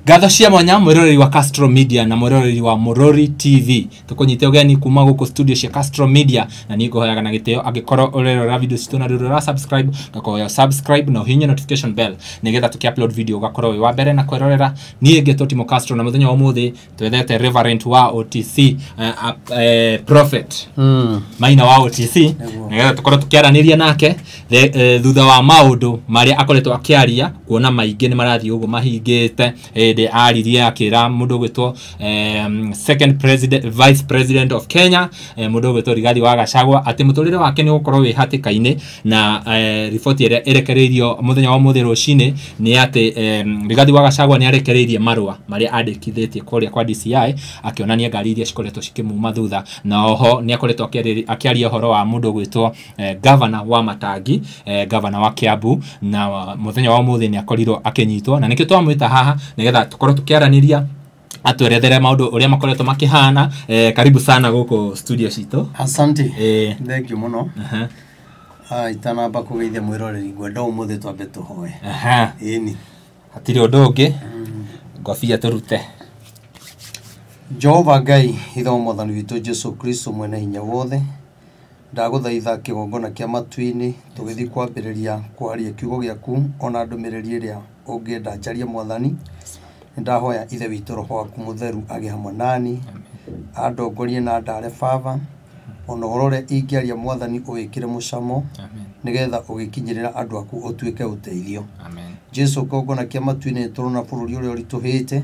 Ngatho cia mwanya mwiroreri wa Castro Media na mwiroreri wa Murori TV. Tukunyite ugeni kuma guku studio cia Castro Media na ni ngohoyaga na gitio angikorwo urerora video citu na rurora subscribe ngakohoya subscribe na uhinye notification bell nigetha tuki upload video ugakorwo wi wa mbere na kwirorera. Niĩ ngetwo Timo Castro na muthenya wa umuthi twethete Reverend wa OTC Prophet Maina wa OTC nigetha tukorwo tukiaraniria nake thutha wa maundu maria akoretwo akiaria kuona maingi ni marathii uguo mahingite. Hĩndĩ aririe akĩra mũndũ ũgwĩtwo second president, vice president of Kenya, mũndũ ũgwĩtwo Rigathi wa Gachagua atĩ mũtũrĩre wake nĩ ũgũkorwo wĩ hatĩka-inĩ na riboti ĩrĩa ĩrekereirio mũthenya wa ũmũthĩ rũcinĩ nĩ atĩ Rigathi wa Gachagua nĩ arekereirie marũa marĩa andĩkithĩtie kũrĩa kwa DCI akĩonania ngari iria cikoretwo cikĩmuma thutha, na oho nĩ akoretwo akĩaria ũhoro wa mũndũ ũgwĩtwo governor wa Matangi, governor wa Kiambu, na mũthenya wa ũmũthĩ nĩ akorirwo akĩnyitwo na nĩkĩo twamwĩta haha nĩgetha tukorwo tukiaraniria atwerethere maundu uria makoretwo makihana. Karibu sana guku studio citu. Asante. Thank you muno. Itanamba kugeithia mwiroreri ngwenda umuthi twambe tuhoe. Ĩni hatiri undu ungi ngobia turute. Jehova Ngai ithe wa mwathani witũ Jesu Kristo mwene hinya wothe, ndagũthaitha kĩgongona kĩa matu-inĩ tũgĩthiĩ kwambĩrĩria kwaria kiugo gĩaku ona ndũmĩrĩri ĩrĩa ũngĩenda njarie mwathani. Ndahoya ithe witũ roho waku mũtheru agĩe hamwe nani, andongorie na ndare baba, ona ũhoro ũrĩa ingĩaria mwathani ũwĩkĩre mũcamo nĩgetha ũgĩkinyĩrĩra andũ aku ũtuĩke ũteithio. Jesu kĩgongona kĩa matu-inĩ tũrona bũrũri ũrĩa ũritũhĩte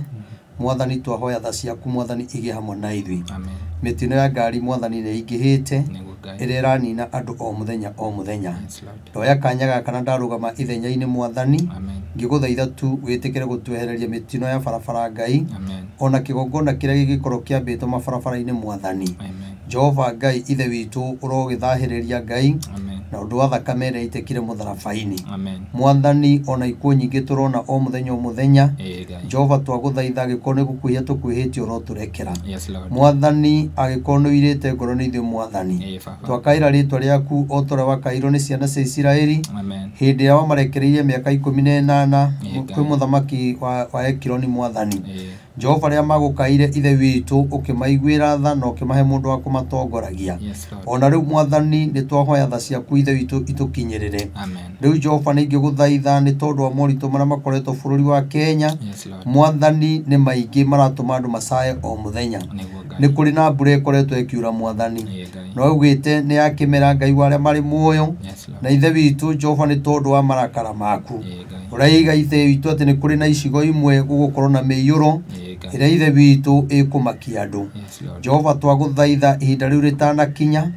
mwathani, twahoya tha ciaku mwathani igĩe hamwe na ithuĩ. Mĩtino ya ngari mwathani nĩ ĩingĩhĩte ĩrĩa ĩranina andũ o mũthenya o mũthenya. Ndoya kanya gaka na ndarũgama ithenya-inĩ mwathani, ngĩgũthaitha tu wĩtĩkĩre gũtwehereria mĩtino ya barabara Ngai, ona kĩgongona kĩrĩa gĩgĩkorwo kĩambĩtwo mabarabara-inĩ mwathani. Jehova Ngai ithe witũ ũrogĩthahĩrĩria Ngai na ũndũ wa thakame ĩrĩa ĩitĩkire mũtharaba-inĩ mwathani. Ona ikuũ nyingĩ tũrona o mũthenya o mũthenya, Jehova twagũthaitha angĩkorwo nĩ gũkuhia tũkuhĩtie ũrotũrekera mwathani. Angĩkorwo nĩ ũirĩte ngoro nĩ ithuĩ mwathani, twakaĩra rĩtwa rĩaku o ta ũrĩa wakaĩirwo nĩ ciana cia Isiraeli hĩndĩ ĩrĩa wamarekereirie mĩaka 18 kwĩ mũthamaki wa Ekironi mwathani. Jehova rĩrĩa magũkaire ithe witũ ũkĩmaiguĩra tha na ũkĩmahe mũndũ wa kũmatongoragia. Ona rĩu mwathani nĩ twahoya tha ciaku ithe witũ itũkinyĩrĩre. Rĩu Jehova nĩ ingĩgũthaitha nĩ tondũ wa moritũ marĩa makoretwo bũrũri wa Kenya mwathani, nĩ maingĩ maratũma andũ macaye o mũthenya. Nĩ kũrĩ na mbura ĩkoretwo ĩkiura mwathani, no ugĩte nĩ ya kĩmera Ngai wa arĩa marĩ muoyo, na ithe witũ Jehova nĩ tondũ wa marakara maku ũraiga ithe witũ atĩ nĩ kũrĩ na icigo imwe gũgũkorwo na mĩiyũro ĩrĩa ithe witũ ĩkũmakia andũ. Jehova twagũthaitha ihinda rĩu rĩtanakinya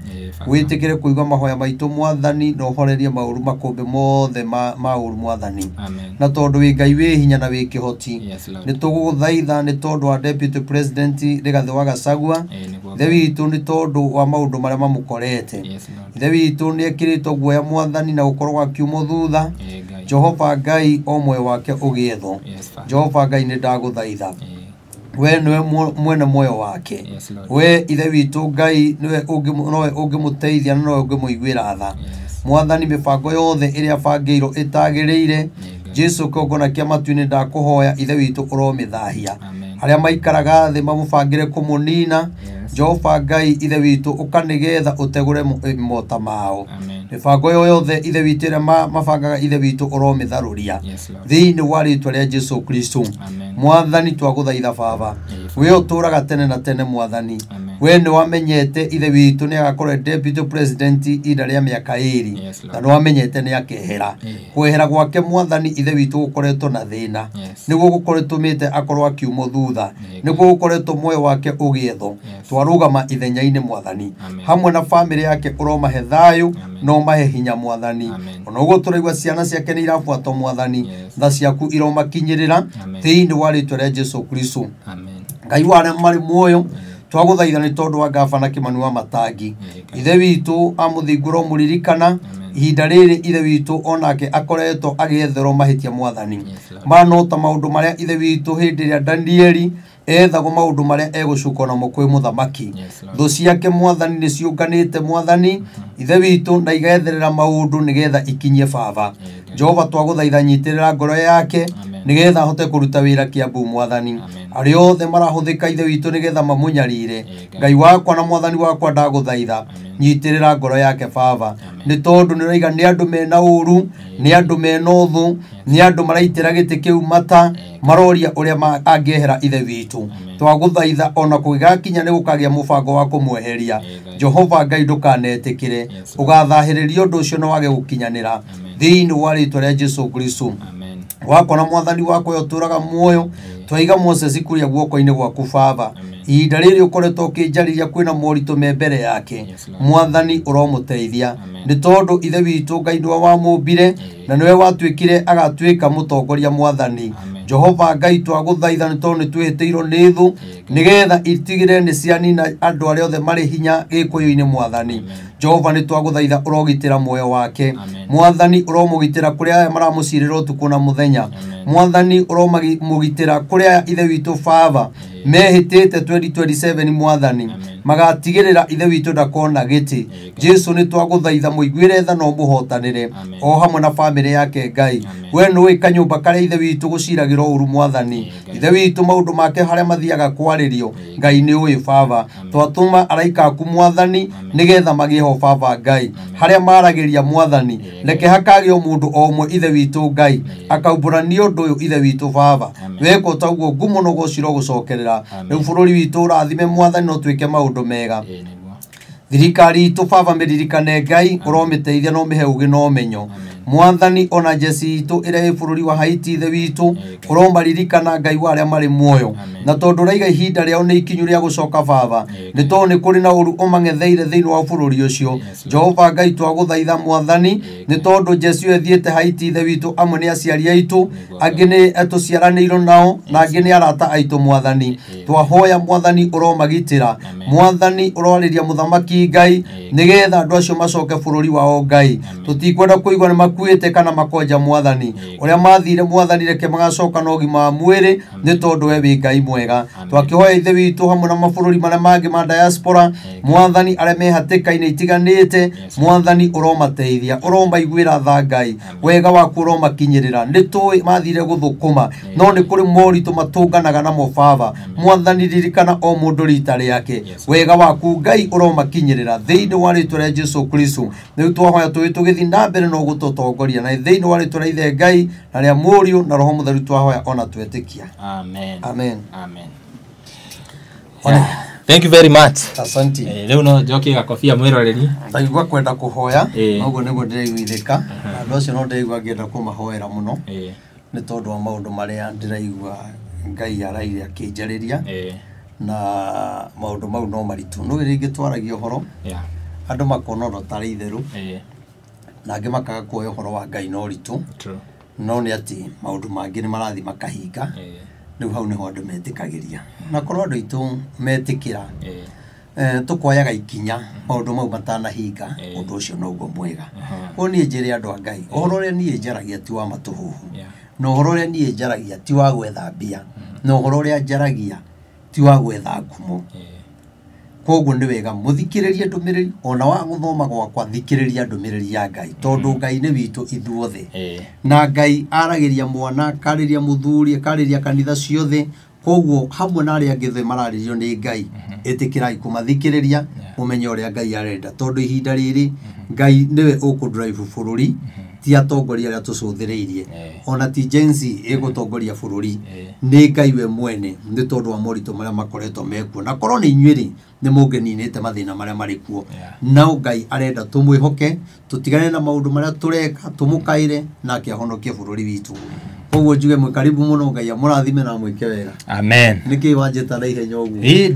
wĩtĩkĩre kũigua mahoya maitũ mwathani, na ũhorerie maũru makũmbĩ mothe ma ũru mwathani. Na tondũ wĩ Ngai wĩ hinya na wĩ kĩhoti, nĩ tũgũgũthaitha nĩ tondũ wa Deputy President Rigathi wa Gachagua ithe witũ, nĩ tondũ wa maũndũ marĩa mamũkorete ithe witũ nĩ ekĩrĩtwo guoya mwathani na gũkorwo akiumwo thutha. Jehova Ngai o muoyo wake ũgĩethwo. Jehova Ngai nĩ ndagũthaitha we nĩwe mwene muoyo wake, we ithe witũ Ngai nĩwe nowe ũngĩmũteithia na nowe ũngĩmũiguĩra tha mwathani. Mĩbango yothe ĩrĩa abangĩirwo ĩtagĩrĩire, Jesu kĩgongona kĩa matu-inĩ ndakũhoya ithe witũ ũromĩthahia. Arĩa maikaraga thĩ mamũbangĩre kũmũnina, Jehova Ngai ithe witũ ũkanĩgetha ũtegũre mota mao. Mĩbango yothe ithe witũ ĩrĩa mabangaga ithe witũ ũromĩtharũria thĩinĩ wa rĩtwa rĩa Jesu Kristo mwathani. Twagũthaitha baba, we ũtũraga tene na tene mwathani, we nĩ wamenyete ithe witũ nĩ agakorwo deputy president ihinda rĩa mĩaka 2 na nĩ wamenyete nĩ akehera. Kwehera gwake mwathani ithe witũ gũkoretwo na thĩna, nĩguo gũkoretũmĩte akorwo akiumwo thutha, nĩguo gũkoretwo muoyo wake ũgĩethwo. Twarũgama ithenya-inĩ mwathani, hamwe na famĩlĩ yake ũromahe thayũ na ũmahe hinya mwathani. Ona ũguo tũraigua ciana ciake nĩ irabuatwo mwathani, tha ciaku iromakinyĩrĩra thĩinĩ wa rĩtwa rĩa Jesu Kristo. Ngai wa arĩa marĩ muoyo twagũthaitha nĩ tondũ wa gavana Kĩmani wa Matangi ithe witũ amũthingũra ũmũririkana Ihinda rĩrĩ Ithe witũ onake akoretwo agĩetherwo mahĩtia mwathani. Ma no ta maũndũ marĩa Ithe witũ hĩndĩ ĩrĩa Danieli ethagwo maũndũ marĩa egũcukwo namo kwĩ mũthamaki. Thũ ciake mwathani nĩ ciũnganĩte mwathani Ithe witũ na igetherera maũndũ nĩgetha ikinyie baba. Jehova twagũthaitha nyitĩrĩra ngoro yake nĩgetha ahote kũruta wĩra Kiambu mwathani. Arĩa othe marahũthĩka Ithe witũ nĩgetha mamũnyarire, Ngai wakwa na mwathani wakwa ndagũthaitha nyitĩrĩra ngoro yake baba, nĩ tondũ nĩ ũraiga nĩ andũ mena ũru, nĩ andũ mena ũthũ, nĩ andũ maraitĩra gĩtĩ kĩu mata, maroria ũrĩa angĩehera Ithe witũ. Twagũthaitha ona kũgĩgakinya nĩ gũkagĩa mũbango wa kũmweheria. Jehova Ngai ndũkanetĩkĩre ũgathahĩrĩria ũndũ ũcio na wage gũkinyanĩra thĩinĩ wa rĩtwa rĩa Jesu Kristo. Wakwa na mwathani wakwa ũtũraga muoyo, twaiga Moses kuria guoko-inĩ gwaku baba. Ihinda rĩrĩ ũkoretwo ũkĩnjarĩria kwĩna moritũ me mbere yake, mwathani ũromũteithia, nĩ tondũ Ithe witũ Ngai nĩwe wamũmbire na nĩwe watuĩkire agatuĩka mũtongoria mwathani. Jehova Ngai twagũthaitha nĩ tondũ nĩ twĩhĩtĩirwo nĩ thũ nĩgetha itigĩre nĩ cianina andũ arĩa othe marĩ hinya gĩkũyũ-inĩ mwathani. Jehova nĩ twagũthaitha ũrogitĩra muoyo wake mwathani, ũromũgitĩra kũrĩ aya maramũcirĩra ũtukũ na mũthenya mwathani, ũromũgitĩra kũrĩ aya Ithe witũ baba mehĩtĩte 2027 mwathani, magatigĩrĩra Ithe witũ ndakona gĩtĩ. Jesu nĩ twagũthaitha mũiguĩre tha na ũmũhotanĩre o hamwe na bamĩrĩ yake Ngai. We nĩũĩ kanyũmba karĩa Ithe witũ gũciragĩrwo ũru mwathani, Ithe witũ maũndũ make harĩa mathiaga kwarĩrio Ngai nĩ ũĩ baba. Twatũma araika aku mwathani nĩgetha magĩe ho baba Ngai, harĩa maragĩria mwathani reke hakagĩo mũndũ o ũmwe Ithe witũ Ngai akaumbũra nĩ ũndũ ũyũ Ithe witũ baba. Weka ũtaguo ngumo no gũcirwo gũcokerera. Rĩu bũrũri witũ ũrathime mwathani no twĩke maũndũ mega. Thirikari itũ baba mĩririkane Ngai, ũromĩteithia na ũmĩhe ũgĩ na ũmenyo mwathani. Ona jeci itũ ĩrĩa ĩ bũrũri wa Haiti Ithe witũ ũromaririkana Ngai wa arĩa marĩ muoyo, na tondũ ũraiga ihinda rĩao nĩ ikinyu rĩa gũcoka baba, nĩ tondũ nĩ kũrĩ na ũru ũmang'etheire thĩinĩ wa bũrũri ũcio. Jehova Ngai twagũthaitha mwathani, nĩ tondũ jeci ĩyo ĩthiĩte Haiti Ithe witũ, amwe nĩ aciari aitũ, angĩ nĩ tũciaranĩirwo nao, na angĩ nĩ arata aitũ mwathani. Twahoya mwathani ũromagitĩra mwathani, ũroarĩria mũthamaki Ngai nĩgetha andũ acio macoke bũrũri wao Ngai. Tũtikwenda kũigua nĩ makuĩte kana makonja mwathani, ũrĩa mathire mwathani reke magacoka na ũgima wa mwĩrĩ, nĩ tondũ we wĩ Ngai mwega. Twakĩhoya Ithe witũ hamwe na mabũrũri marĩa mangĩ ma diaspora mwathani, arĩa me hatĩka-inĩ itiganĩte mwathani, ũromateithia, ũromaiguĩra tha Ngai, wega waku ũromakinyĩrĩra. Nĩ tũĩ mathire gũthũkũma, no nĩ kũrĩ moritũ matũnganaga namo baba mwathani, ririkana o mũndũ rita rĩake, wega waku Ngai ũromakinyĩrĩra thĩinĩ wa rĩtwa rĩa Jesu Kristo. Rĩu twahoya tũĩ tũgĩthiĩ na mbere no gũtũtongoria, na thĩinĩ wa rĩtwa rĩa Ithe Ngai na rĩa Mũriũ na Roho Mũtheru twahoya ona twetĩkia. Amen. Amen. Amen. Yeah. Thank you very much. Asante. Rĩu no njokie gakobia mwĩroreri. Ndaigua kwenda kũhoya, noguo nĩguo ndĩraiguithĩka, na andũ acio no ndĩraigua ngĩenda kũmahoera mũno, nĩ tondũ wa maũndũ marĩa ndĩraigua Ngai araire akĩnjarĩria, na maũndũ mau no maritũ. No rĩngĩ twaragia ũhoro andũ makona ũndũ tarĩ itherũ, na angĩ makaga kuoya ũhoro wa Ngai na ũritũ, no nĩ atĩ maũndũ mangĩ nĩ marathiĩ makahinga. Rĩu hau nĩho andũ metĩkagĩria, na korwo andũ aitũ metĩkĩra tũkoyaga ikinya maũndũ mau matanahinga, ũndũ ũcio noguo mwega. Koguo niĩ njĩre andũ a Ngai, ũhoro ũrĩa niĩ njaragia ti wa matũhũhũ, na ũhoro ũrĩa niĩ njaragia ti wa gwetha mbia, na ũhoro ũrĩa njaragia ti wa gwetha ngumo. Koguo nĩ wega mũthikĩrĩrie ndũmĩrĩri, ona wa gũthoma gwakwa thikĩrĩria ndũmĩrĩri ya Ngai, tondũ Ngai nĩ witũ ithuothe, na Ngai aragĩria mwana, akarĩria mũthuri, akarĩria kanitha ciothe. Koguo hamwe na arĩa angĩ othe mararĩrio nĩ Ngai, ĩtĩkĩrai kũmathikĩrĩria, mũmenye ũrĩa Ngai arenda, tondũ ihinda rĩrĩ Ngai nĩwe ũkũdrive bũrũri, ti atongoria arĩa tũcũthĩrĩirie, ona ti Gen Z ĩgũtongoria bũrũri, nĩ Ngai we mwene, nĩ tondũ wa moritũ marĩa makoretwo mekuo. Na korwo nĩ inyuĩ rĩ, nĩ mũngĩninĩte mathĩna marĩa marĩ kuo. No Ngai arenda tũmwĩhoke, tũtigane na maũndũ marĩa tũreka, tũmũkaĩre nake ahonokie bũrũri witũ. Koguo njuge mwĩ karibu mũno, Ngai amũrathime na amwĩke wega. Amen. Nĩkĩĩ wanjĩta na ihenya ũguo?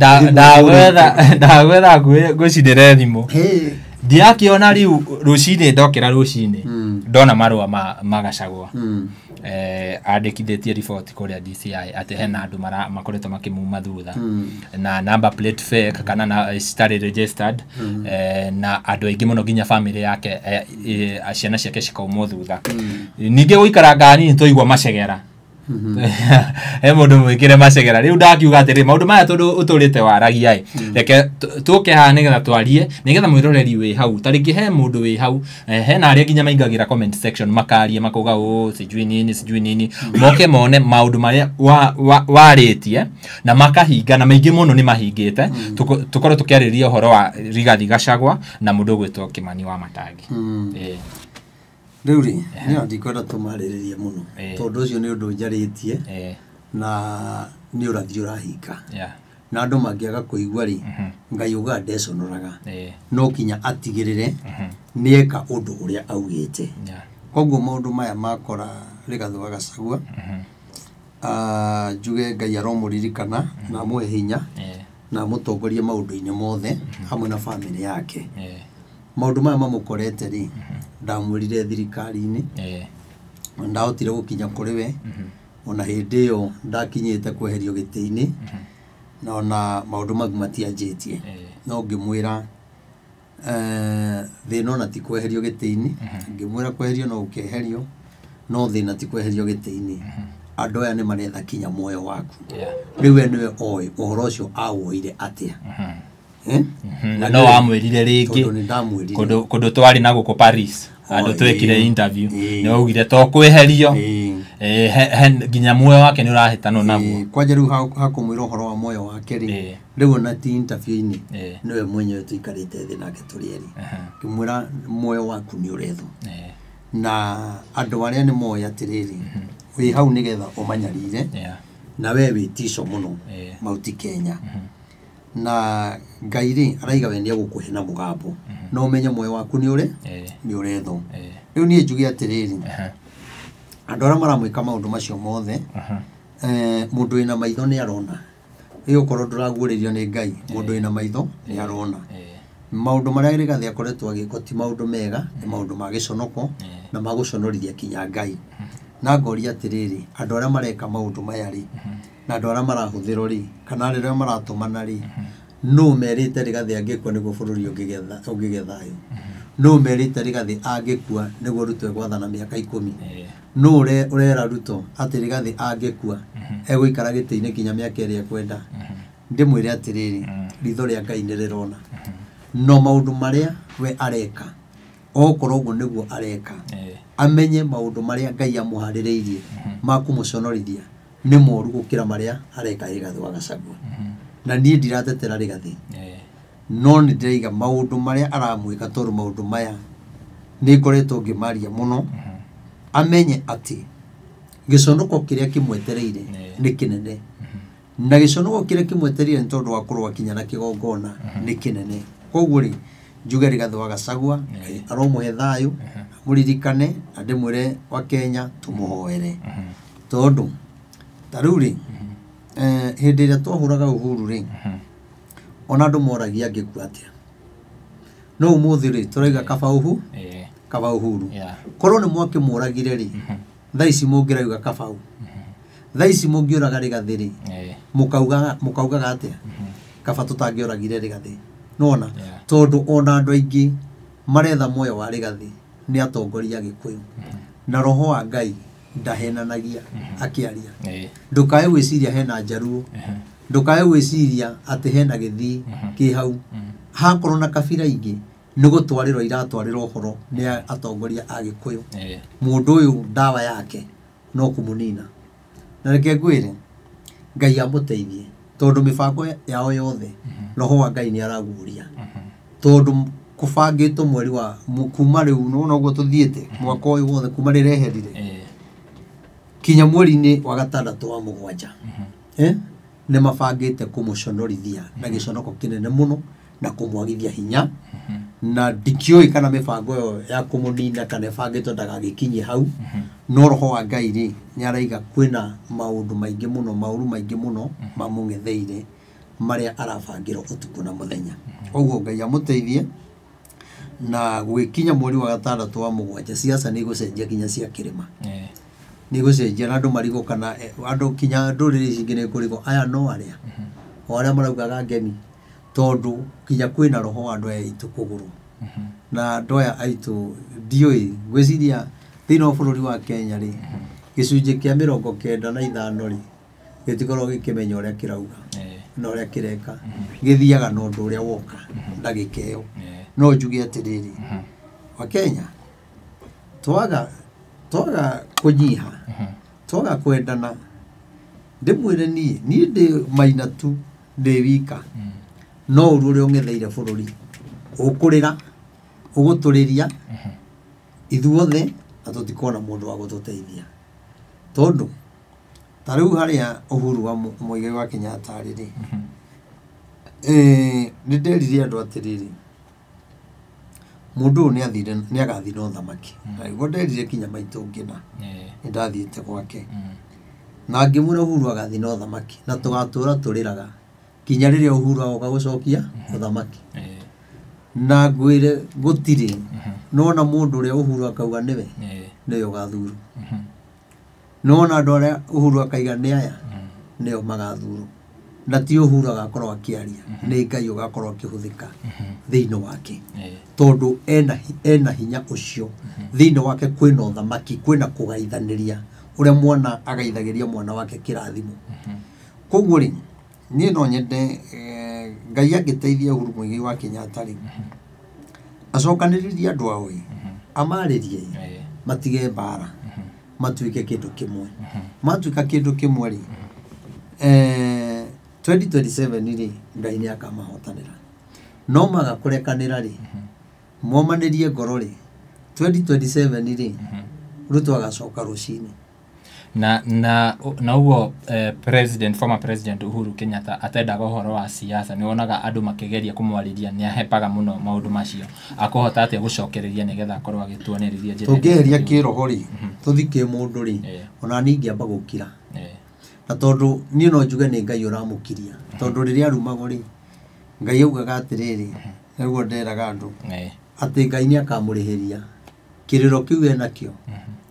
Ndagwetha ngũcinĩre thimũ. Ndiakiona riu rucini ndokira rucini ndona marua ma Gachagua andikithitie report kuria DCI ati hena andu makoretwo makimuma thutha na number plate fake kana na citarĩ registered na andu aingi muno nginya family yake ciana ciake cikaumwo thutha. Ningĩ gũikaranga hanini twaigua macegera he mundu mwikire macegera riu ndakiuga atiri maundu maya tondu uturite waragia i reke tuke haha nigetha twarie nigetha mwiroreri wi hau tariki he mundu wi hau hena aria nginya maingagira comment section makaria makauga o sijui nini moke mone maundu maria waritie na makahinga na maingi muno ni mahingite tukorwo tukiariria uhoro wa Rigathi Gachagua na mundu gwitwo Kimani wa Matangi. Rĩu rĩ niĩ ndikwenda tũmarĩrĩrie mũno tondũ ũcio nĩ ũndũ njarĩtie na nĩ ũrathi ũrahinga na andũ mangĩaga kũigua rĩ Ngai ugaga ndeconoraga no kinya atigĩrĩre nĩeka ũndũ ũrĩa augĩte. Koguo maũndũ maya makora Rigathi wa Gachagua njuge Ngai aromũririkana na amũhe hinya na amũtongorie maũndũ-inĩ mothe hamwe na bamĩrĩ yake. Maũndũ maya mamũkorete rĩ ndamwĩrire thirikari-inĩ ndahotire gũkinya kũrĩ we ona hĩndĩ ĩyo ndakinyĩte kweherio gĩtĩ-inĩ na ona maũndũ mau matianjĩtie no ngĩmwĩra thĩna ona ti kweherio gĩtĩ-inĩ ngĩmwĩra kweherio no ũkeherio no thĩna ti kweherio gĩtĩ-inĩ andũ aya nĩ maretha kinya muoyo waku rĩu we nĩwe oĩ ũhoro ũcio awoire atĩa. Na no amwĩrire rĩngĩ kũndũ twarĩ na gũkũ Paris andũ twekire interview nĩ augire to kweherio nginya muoyo wake nĩ ũrahĩtanwo naguo. Kwanja rĩu hakũmwĩra ũhoro wa muoyo wake rĩ rĩu ona ti interview-inĩ nĩwe mwenyewe tũikarĩte thĩ nake tũrĩ erĩ ngĩmwĩra muoyo waku nĩ ũrethwo na andũ arĩa nĩ moĩ atĩrĩrĩ wĩ hau nĩgetha ũmanyarire na we wĩ tico mũno Mount Kenya na Ngai rĩ araiga we nĩ egũkũhe na mũgambo no ũmenye muoyo waku nĩ ũrĩ nĩ ũrethwo. Rĩu niĩ njuge atĩrĩrĩ andũ arĩa maramwĩka maũndũ macio mothe mũndũ wĩna maitho nĩ arona ĩgũkorwo ndũraguũrĩrio nĩ Ngai mũndũ wĩna maitho nĩ arona maũndũ marĩa Rigathi akoretwo agĩkwo ti maũndũ mega nĩ maũndũ ma gĩconoko na magũconorithia kinya Ngai. Na ngoria atĩrĩrĩ andũ arĩa mareka maũndũ maya rĩ na andũ arĩa marahũthĩrwo rĩ kana arĩa maratũmana rĩ no merĩte Rigathi angĩkua nĩguo bũrũri ũngĩgĩa thayũ no merĩte Rigathi angĩkua nĩguo Ruto egwathana mĩaka 10 no ũrera Ruto atĩ Rigathi angĩkua egũikara gĩtĩ-inĩ kinya mĩaka ĩrĩa ekwenda. Ndĩmwĩre atĩrĩrĩ ritho rĩa Ngai nĩ rĩrona no maũndũ marĩa we areka okorwo ũguo nĩguo areka amenye maũndũ marĩa Ngai amũharĩrĩirie ma kũmũconorithia nĩ moru gũkĩra marĩa areka Rigathi wa Gachagua. Na niĩ ndiratetera Rigathi no nĩ ndĩraiga maũndũ marĩa aramwĩka tondũ maũndũ maya nĩ ngoretwo ngĩmaria mũno amenye atĩ gĩconoko kĩrĩa kĩmwetereire nĩ kĩnene na gĩconoko kĩrĩa kĩmwetereire nĩ tondũ wa kũrũa kinya na kĩgongona nĩ kĩnene. Koguo rĩ njuge Rigathi wa Gachagua Ngai aromũhe thayũ amũririkane na ndĩmwĩre wa Kenya tũmũhoere tondũ ta rĩu rĩ hĩndĩ ĩrĩa twahũraga Uhuru rĩ ona andũ moragia angĩkua atĩa no ũmũthĩ rĩ tũraiga kaba kaba Uhuru korwo nĩ mwakĩmũragire rĩ thaa ici mũngĩrauga kaba thaa ici mũngĩũraga Rigathi rĩ mũkaugaga atĩa kaba tũtangĩoragire Rigathi nona tondũ ona andũ aingĩ maretha muoyo wa Rigathi nĩ atongoria Gĩkũyũ na roho wa Ngai ndahenanagia akĩaria. Ndũkae gwĩciria hena Njaruo ndũkae gwĩciria atĩ hena Gĩthii kĩ hau hakorwo na kabira ingĩ nĩ gũtwarĩrwo iratwarĩrwo ũhoro nĩ atongoria a Gĩkũyũ. Mũndũ ũyũ ndawa yake no kũmũnina na reke ngwĩre Ngai amũteithie tondũ mĩbango yao yothe roho wa Ngai nĩ araguũria tondũ kũbangĩtwo mweri wa kuma rĩu nĩwona ũguo tũthiĩte mwaka ũyũ wothe kuma rĩreherire kinya mweri-inĩ wa gatandatũ wa mũgwanja nĩ mabangĩte kũmũconorithia na gĩconoko kĩnene mũno na kũmwagithia hinya na ndikĩũĩ kana mĩbango ĩyo ya kũmũnina kana ĩbangĩtwo ndagagĩkinyie hau no roho wa Ngai rĩ nĩ araiga kwĩna maũndũ maingĩ mũno maũru maingĩ mũno mamũng'etheire marĩa arabangĩrwo ũtukũ na mũthenya. Koguo Ngai amũteithie Na gũgĩkinya mweri wa gatandatũ wa mũgwanja siasa nĩ igũcenjia nginya cia kĩrĩma. Nĩ igũcenjia na andũ marigwo kana andũ kinya ndũrĩrĩ ici ingĩ nĩ ikũrigwo aya no arĩa o arĩa maraugaga ngemi, tondũ kinya kwĩna roho wa andũ aya aitũ kũgũrũ. Na andũ aya aitũ ndiũĩ, ngwĩciria thĩinĩ wa bũrũri wa Kenya rĩ, gĩcunjĩ kĩa 95 rĩ gĩtikoragwo gĩkĩmenya ũrĩa kĩrauga na ũrĩa kĩreka, gĩthiaga na ũndũ ũrĩa woka ndagĩka ĩyo. No njuge atĩrĩrĩ, Wakenya twaga kũnyiha, twaga kwendana, ndĩmwĩre niĩ ndĩ maina tu ndĩ wika, no ũru ũrĩa ũng'etheire bũrũri ũkũrĩra ũgũtũrĩria ithuothe na tũtikona mũndũ wa gũtũteithia, tondũ ta rĩu harĩa Uhuru wa Muigai wa Kenyatta arĩ rĩ, nĩ nderire andũ atĩrĩrĩ, mũndũ ũyũ nĩ athire nĩ agathiĩ na ũthamaki, na nĩguo nderire kinya maitũ ngĩna nĩ ndathiĩte gwake na ngĩmwĩra Uhuru agathiĩ na ũthamaki na tũgatũra tũrĩraga kinya rĩrĩa Uhuru agoka gũcokia ũthamaki. Na ngwĩre gũtirĩ nona mũndũ ũrĩa Uhuru akauga nĩwe nĩwe ũgathurwo, nona andũ arĩa Uhuru akaiga nĩ aya nĩo magathurwo, na ti Uhuru agakorwo akĩaria, nĩ Ngai ũgakorwo akĩhũthĩka thĩinĩ wake, tondũ ena hinya ũcio thĩinĩ wake. Kwĩna ũthamaki, kwĩna kũgaithanĩria ũrĩa mwana agaithagĩria mwana wake kĩrathimo. Koguo rĩ, niĩ no nyende Ngai angĩteithia Uhuru Muigai wa Kenyatta rĩ, acokanĩrĩrie andũ ao ĩ, amarĩrie matige mbara, matuĩke kĩndũ kĩmwe. Matuĩka kĩndũ kĩmwe rĩ, 2027 rĩ, Ngai nĩ akamahotanĩra. No maga kũrekanĩra rĩ, momanĩrie ngoro rĩ, 2027 rĩ, Ruto agacoka rũcinĩ. Na ũguo president, former president Uhuru Kenyatta atendaga ũhoro wa siasa, nĩ wonaga andũ makĩgeria kũmwarĩria, nĩ ahepaga mũno maũndũ macio. Akũhota atĩa gũcokereria nĩgetha akorwo agĩtuonereria njĩra ĩrĩa Tũngĩeheria ĩbatiĩ? Kĩroho rĩ, tũthi kĩmũndũ rĩ, ona niĩ ingĩamba gũkira, na tondũ niĩ no njuge nĩ Ngai ũramũkiria, tondũ rĩrĩa arumagwo rĩ, Ngai augaga atĩrĩrĩ, nĩguo nderaga andũ atĩ Ngai nĩ akamũrĩhĩria kĩrĩro kĩu enakĩo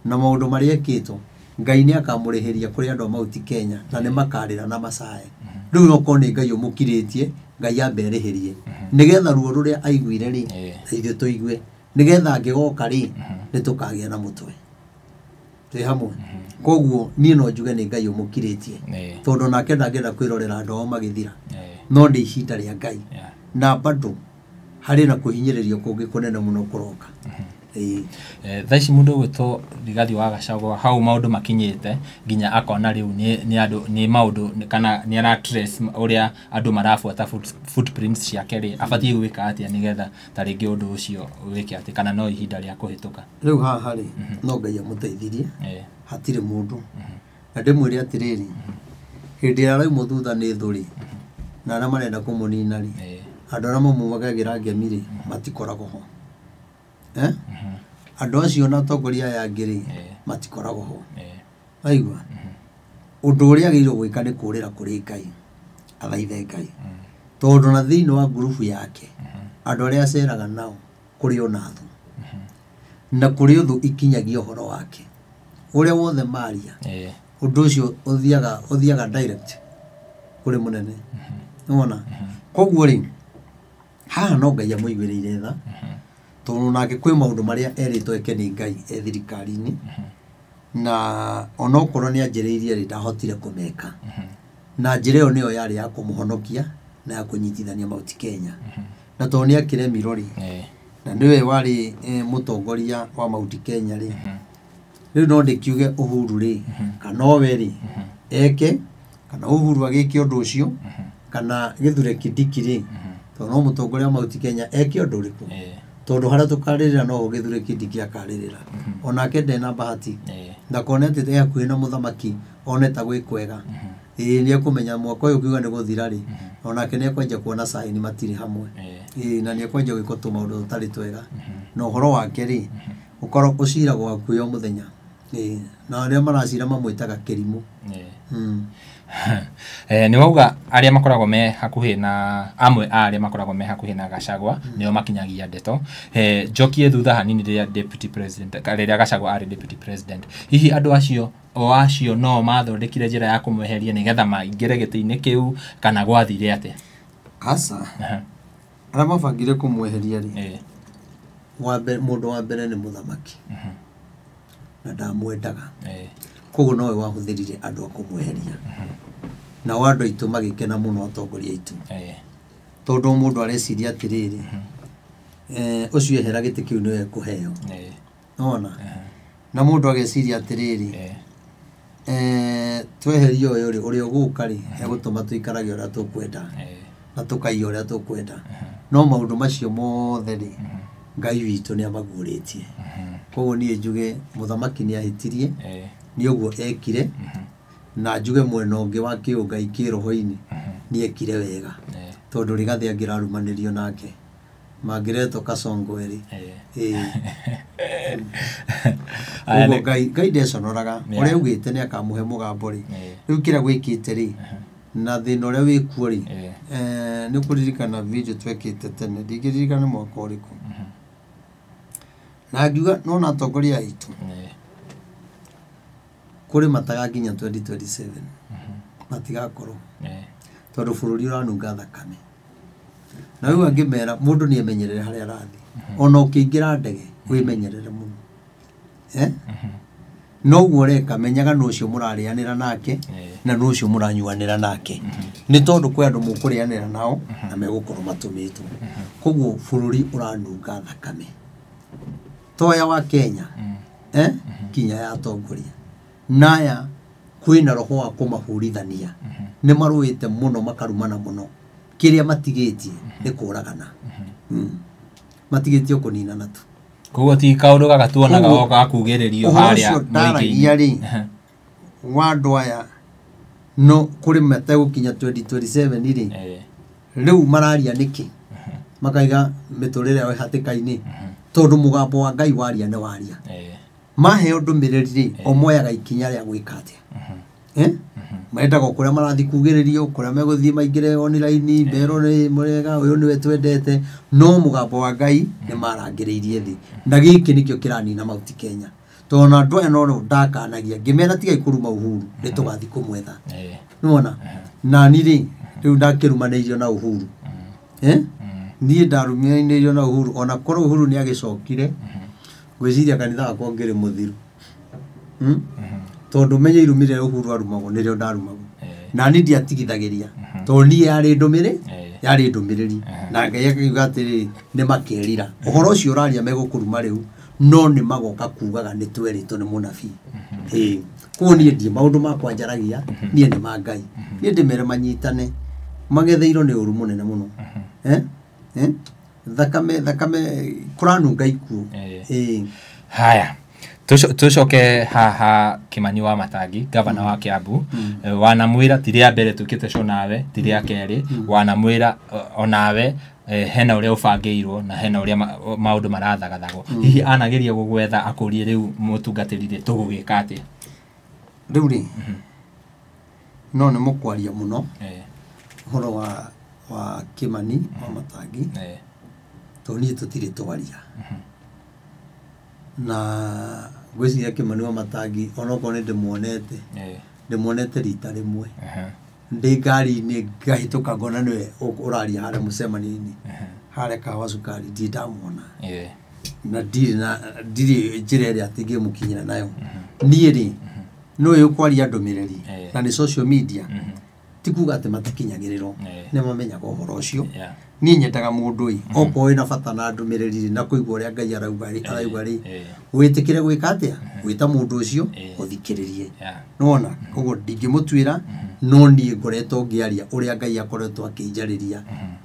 na maũndũ marĩa ekĩtwo. Ngai nĩ akamũrĩhĩria kũrĩ andũ a Mount Kenya na nĩ makarĩra na macae. Rĩu okorwo nĩ Ngai ũmũkirĩtie, Ngai ambe arĩhĩrie nĩgetha ruo rũrĩa aiguire rĩ, na ithuĩ tũigue, nĩgetha angĩgoka rĩ, nĩ tũkagĩa na mũtwe twĩ hamwe. Koguo niĩ no njuge nĩ Ngai ũmũkirĩtie, tondũ nake ndangĩenda kwĩrorera andũ ao magĩthira, no nĩ ihinda rĩa Ngai. Na bado harĩ na kũhinyĩrĩrio kũngĩ kũnene mũno kũroka. Ĩĩ. Thaa ici mũndũ ũgwĩtwo Rigathi wa Gachagua, hau maũndũ makinyĩte nginya akona rĩu nĩ andũ nĩ maũndũ kana nĩ ara trace ũrĩa andũ marabuata footprints ciake rĩ, abatiĩ gwĩka atĩa nĩgetha ta rĩngĩ ũndũ ũcio wĩke atĩ kana no ihinda rĩa kũhĩtũka? Rĩu haha rĩ, no Ngai amũteithirie, hatirĩ mũndũ. Na ndĩmwĩre atĩrĩrĩ, hĩndĩ ĩrĩa araumwo thutha nĩ thũ rĩ, na arĩa marenda kũmũnina rĩ, andũ arĩa mamumagagĩra ngemi rĩ, matikoragwo ho. Eh? Andũ acio na atongoria aya angĩ rĩ, matikoragwo ho. Waigua, ũndũ ũrĩa agĩrĩirwo gwĩka nĩ kũrĩra kũrĩ Ngai, athaithe Ngai, tondũ na thĩinĩ wa ngurubu yake andũ arĩa aceraga nao kũrĩ ona thũ, na kũrĩ ũthũ ikinyagia ũhoro wake ũrĩa wothe maria, ũndũ ũcio ũthiaga direct kũrĩ mũnene, nĩwona? Koguo rĩ, haha no Ngai amũiguĩrĩire tha, tondũ nake kwĩ maũndũ marĩa erĩtwo eke nĩ Ngai e thirikari-inĩ, na onokorwo nĩ anjĩrĩirie rĩ, ndahotire kũmeka, na njĩra ĩyo nĩyo yarĩ ya kũmũhonokia na ya kũnyitithania Mount Kenya. Na tondũ nĩ akĩremirwo rĩ, na nĩwe warĩ mũtongoria wa Mount Kenya rĩ, rĩu no ndĩkiuge Uhuru rĩ, kana owe rĩ eke, kana Uhuru agĩke ũndũ ũcio, kana Gĩthure Kindiki rĩ, tondũ no mũtongoria wa Mount Kenya eke ũndũ ũrĩkũ, tondũ harĩa tũkarĩrĩra noho Gĩthure Kindiki akarĩrĩra. Onake ndena bahati, ndakone atĩ e hakuhĩ na mũthamaki one ta gwĩ kwega. Ĩĩ, nĩ ekũmenya mwaka ũyũ ũkiuga nĩ gũthira rĩ, onake nĩ ekwanjia kuona sign matirĩ hamwe. Ĩĩ, na nĩ ekwanjia gwĩkwo tũmaũndũ tũtarĩ twega, na ũhoro wake rĩ, ũkorwo ũciragwo hakuhĩ o mũthenya. Ĩĩ, na arĩa maracira mamwĩtaga kĩrimũ. Nĩ wauga arĩa makoragwo me hakuhĩ na amwe a arĩa makoragwo me hakuhĩ na Gachagua nĩo makinyagia ndeto. Njokie thutha hanini rĩrĩa deputy president, rĩrĩa Gachagua arĩ deputy president, hihi andũ acio o acio no mathondekire njĩra ya kũmweheria nĩgetha maingĩre gĩtĩ-inĩ kĩu kana gwathire atĩa? Aca, arĩa mabangire kũmweheria rĩ, mũndũ wa mbere nĩ mũthamaki na ndamwendaga, koguo nowe wahũthĩrire andũ a kũmweheria. Nao andũ aitũ magĩkena mũno, atongoria aitũ, tondũ mũndũ areciria atĩrĩrĩ, ũcio ehera gĩtĩ kĩu nĩwe ekũheo. Nĩwona? Na mũndũ ageciria atĩrĩrĩ, tweheria ũyũ rĩ, ũrĩa ũgũka rĩ, egũtũma tũikarage ũrĩa tũkwenda na tũkaiya ũrĩa tũkwenda. No maũndũ macio mothe rĩ, Ngai witũ nĩ amaguũrĩtie. Koguo niĩ njuge mũthamaki nĩ ahĩtirie, nĩ ũguo ekire, na njuge mwena ũngĩ wa kĩũngai kĩroho-inĩ nĩ ekire wega, tondũ Rigathĩ angĩrarumanĩrio nake mangĩretwo Kasongo erĩ. Ũguo Ngai ndeconoraga, ũrĩa augĩte nĩ akamũhe mũgambo rĩ, rĩu kĩrĩa gwĩkĩte rĩ, na thĩna ũrĩa wĩkuo rĩ, nĩ ũkũririkana video twekĩte tene, ndingĩririkana nĩ mwaka ũrĩkũ, na ngiuga nona atongoria aitũ kũrĩ matagakinya 2027 matigakorwo, tondũ bũrũri ũranunga thakame. Na rĩu angĩmera mũndũ nĩ emenyerere harĩa arathiĩ, ona ũkĩingĩra ndege wĩmenyerere mũno. Noguo ũreka, menyaga nũ ũcio mũrarĩanĩra nake na nũ ũcio mũranyuanĩra nake, nĩ tondũ kwĩ andũ mũkũrĩanĩra nao na megũkorwo matũmĩtwo. Koguo bũrũri ũranunga thakame, toya wa Kenya kinya ya atongoria naya, kwĩna roho wa kũmahũrithania, nĩ marũĩte mũno makarumana mũno, kĩrĩa matigĩtie nĩ kũragana, matigĩtie kũninana tu. Koguo ti kaũndũ gaka tuonaga o gakugĩrĩrio harĩa ũcio ndaragia rĩ wa andũ aya, no kũrĩ mategũkinya 2027 rĩ, rĩu mararia nĩkĩ? Makaiga mĩtũrĩre yao ĩhatĩka-inĩ, tondũ mũgambo wa Ngai waria nĩ waria. Maheo ndũmĩrĩri rĩ, o moyaga ikinya rĩa gwĩka atĩa? Mendaga kũrĩa marathiĩ kugĩrĩrio, kũrĩa megũthiĩ maingĩre online, merwo nĩ mũrega, ũyũ nĩwe twendete, no mũgambo wa Ngai nĩ marangĩrĩirie thĩ. Na gĩkĩ nĩkĩo kĩranina Mount Kenya, tondũ ona andũ aya no ndakanagia ngĩmera tigai kũruma Uhuru, nĩ tũgathiĩ kũmwetha. Nĩwona? Nani rĩ, rĩu ndakĩrumanĩirio na Uhuru. Niĩ ndarumanĩirio na Uhuru, ona korwo Uhuru nĩ agĩcokire, ngwĩciria kanitha wakwa ũngĩrĩ mũthiru. Tondũ menye irumi rĩrĩa Uhuru arumagwo nĩrĩo ndarumagwo. Na niĩ ndiatigithagĩria, tondũ niĩ yarĩ ndũmĩrĩri, yarĩ ndũmĩrĩri. Na Ngai akiuga atĩrĩrĩ, nĩ makerira. Ũhoro ũcio ũraria megũkũruma rĩu, no nĩ magoka kugaga nĩ twerĩtwo nĩ mũnabii. Koguo niĩ ndiĩ maũndũ makwa njaragia, niĩ nĩ ma Ngai. Niĩ ndĩmere manyitane, magetheirwo nĩ ũru mũnene mũno. Thakame, thakame kũranunga ikuũ. Haya, tucoke haha Kimani wa Matangi, gavana wa Kiambu, wanamwĩra ti rĩa mbere tũkĩte show nawe, ti rĩa kerĩ, wanamwĩra onawe hena ũrĩa ũbangĩirwo na hena ũrĩa maũndũ marathagathagwo. Hihi anageria gũgwetha akũrie rĩu mũtungatĩri rĩ, tũgũgĩka atĩa? Rĩu rĩ, no nĩ mũkwaria mũno ũhoro wa Kimani wa Matangi, tondũ niĩ tũtirĩ twaria. Na ngwĩciria Kimani wa Matangi onokorwo nĩ ndĩmuonete, ndĩmuonete rita rĩmwe ndĩ ngari-inĩ ngahĩtũka ngona nĩwe ũraria harĩa mũcemanio-inĩ harĩa Kahawa Cukari, ndirĩ ndamuona. Na ndirĩ njĩra ĩrĩa atĩ ingĩmũkinyĩra nayo. Niĩ rĩ, nĩũĩ ũkwaria ndũmĩrĩri na nĩ social media, ti kuga atĩ matikinyagĩrĩrwo, nĩ mamenyaga ũhoro ũcio. Niĩ nyendaga mũndũ ĩ, okorwo wĩna bata na ndũmĩrĩri rĩ, na kũigua ũrĩa Ngai arauga rĩ, wĩtĩkĩre gwĩka atĩa? Gwĩta mũndũ ũcio, ũthikĩrĩrie. Nĩwona? Koguo ndingĩmũtuĩra, no niĩ ngoretwo ngĩaria ũrĩa Ngai akoretwo akĩnjarĩria.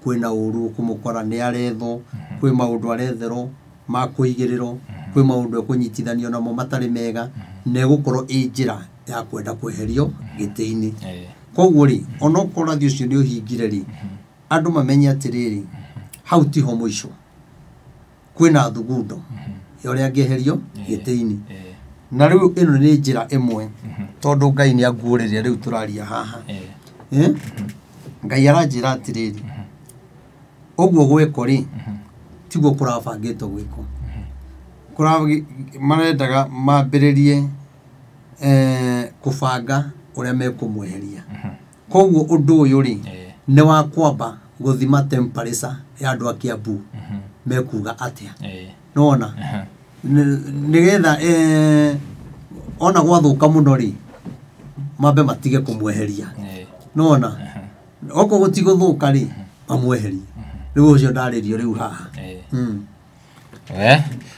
Kwĩna ũru ũkũmũkora, nĩ arethwo, kwĩ maũndũ aretherwo ma kũigĩrĩrwo, kwĩ maũndũ ekũnyitithanio namo matarĩ mega, na ĩgũkorwo ĩ njĩra ya kwenda kweherio gĩtĩ-inĩ. Koguo rĩ, onokorwo ũrathi ũcio nĩ ũhingire rĩ, andũ mamenye atĩrĩrĩ, hau tiho mũico. Kwĩna thugundo ya ũrĩa angĩeherio gĩtĩ-inĩ. Na rĩu ĩno nĩ njĩra ĩmwe tondũ Ngai nĩ anguũrĩria rĩu tũraria haha. Ngai aranjĩra atĩrĩrĩ, ũguo gwĩkwo rĩ tiguo kũrabangĩtwo gwĩkwo. Marendaga mambĩrĩrie kũbanga ũrĩa mekũmweheria. Koguo ũndũ ũyũ rĩ nĩ wa kwamba gũthima temperature ya andũ a Kiambu mekuga atĩa. Nĩwona? Nĩgetha ona gwathũka mũno rĩ mambe matige kũmweheria. Nĩwona? Okorwo gũtigũthũka rĩ mamweherie. Rĩu ũcio ndarĩrio rĩu haha.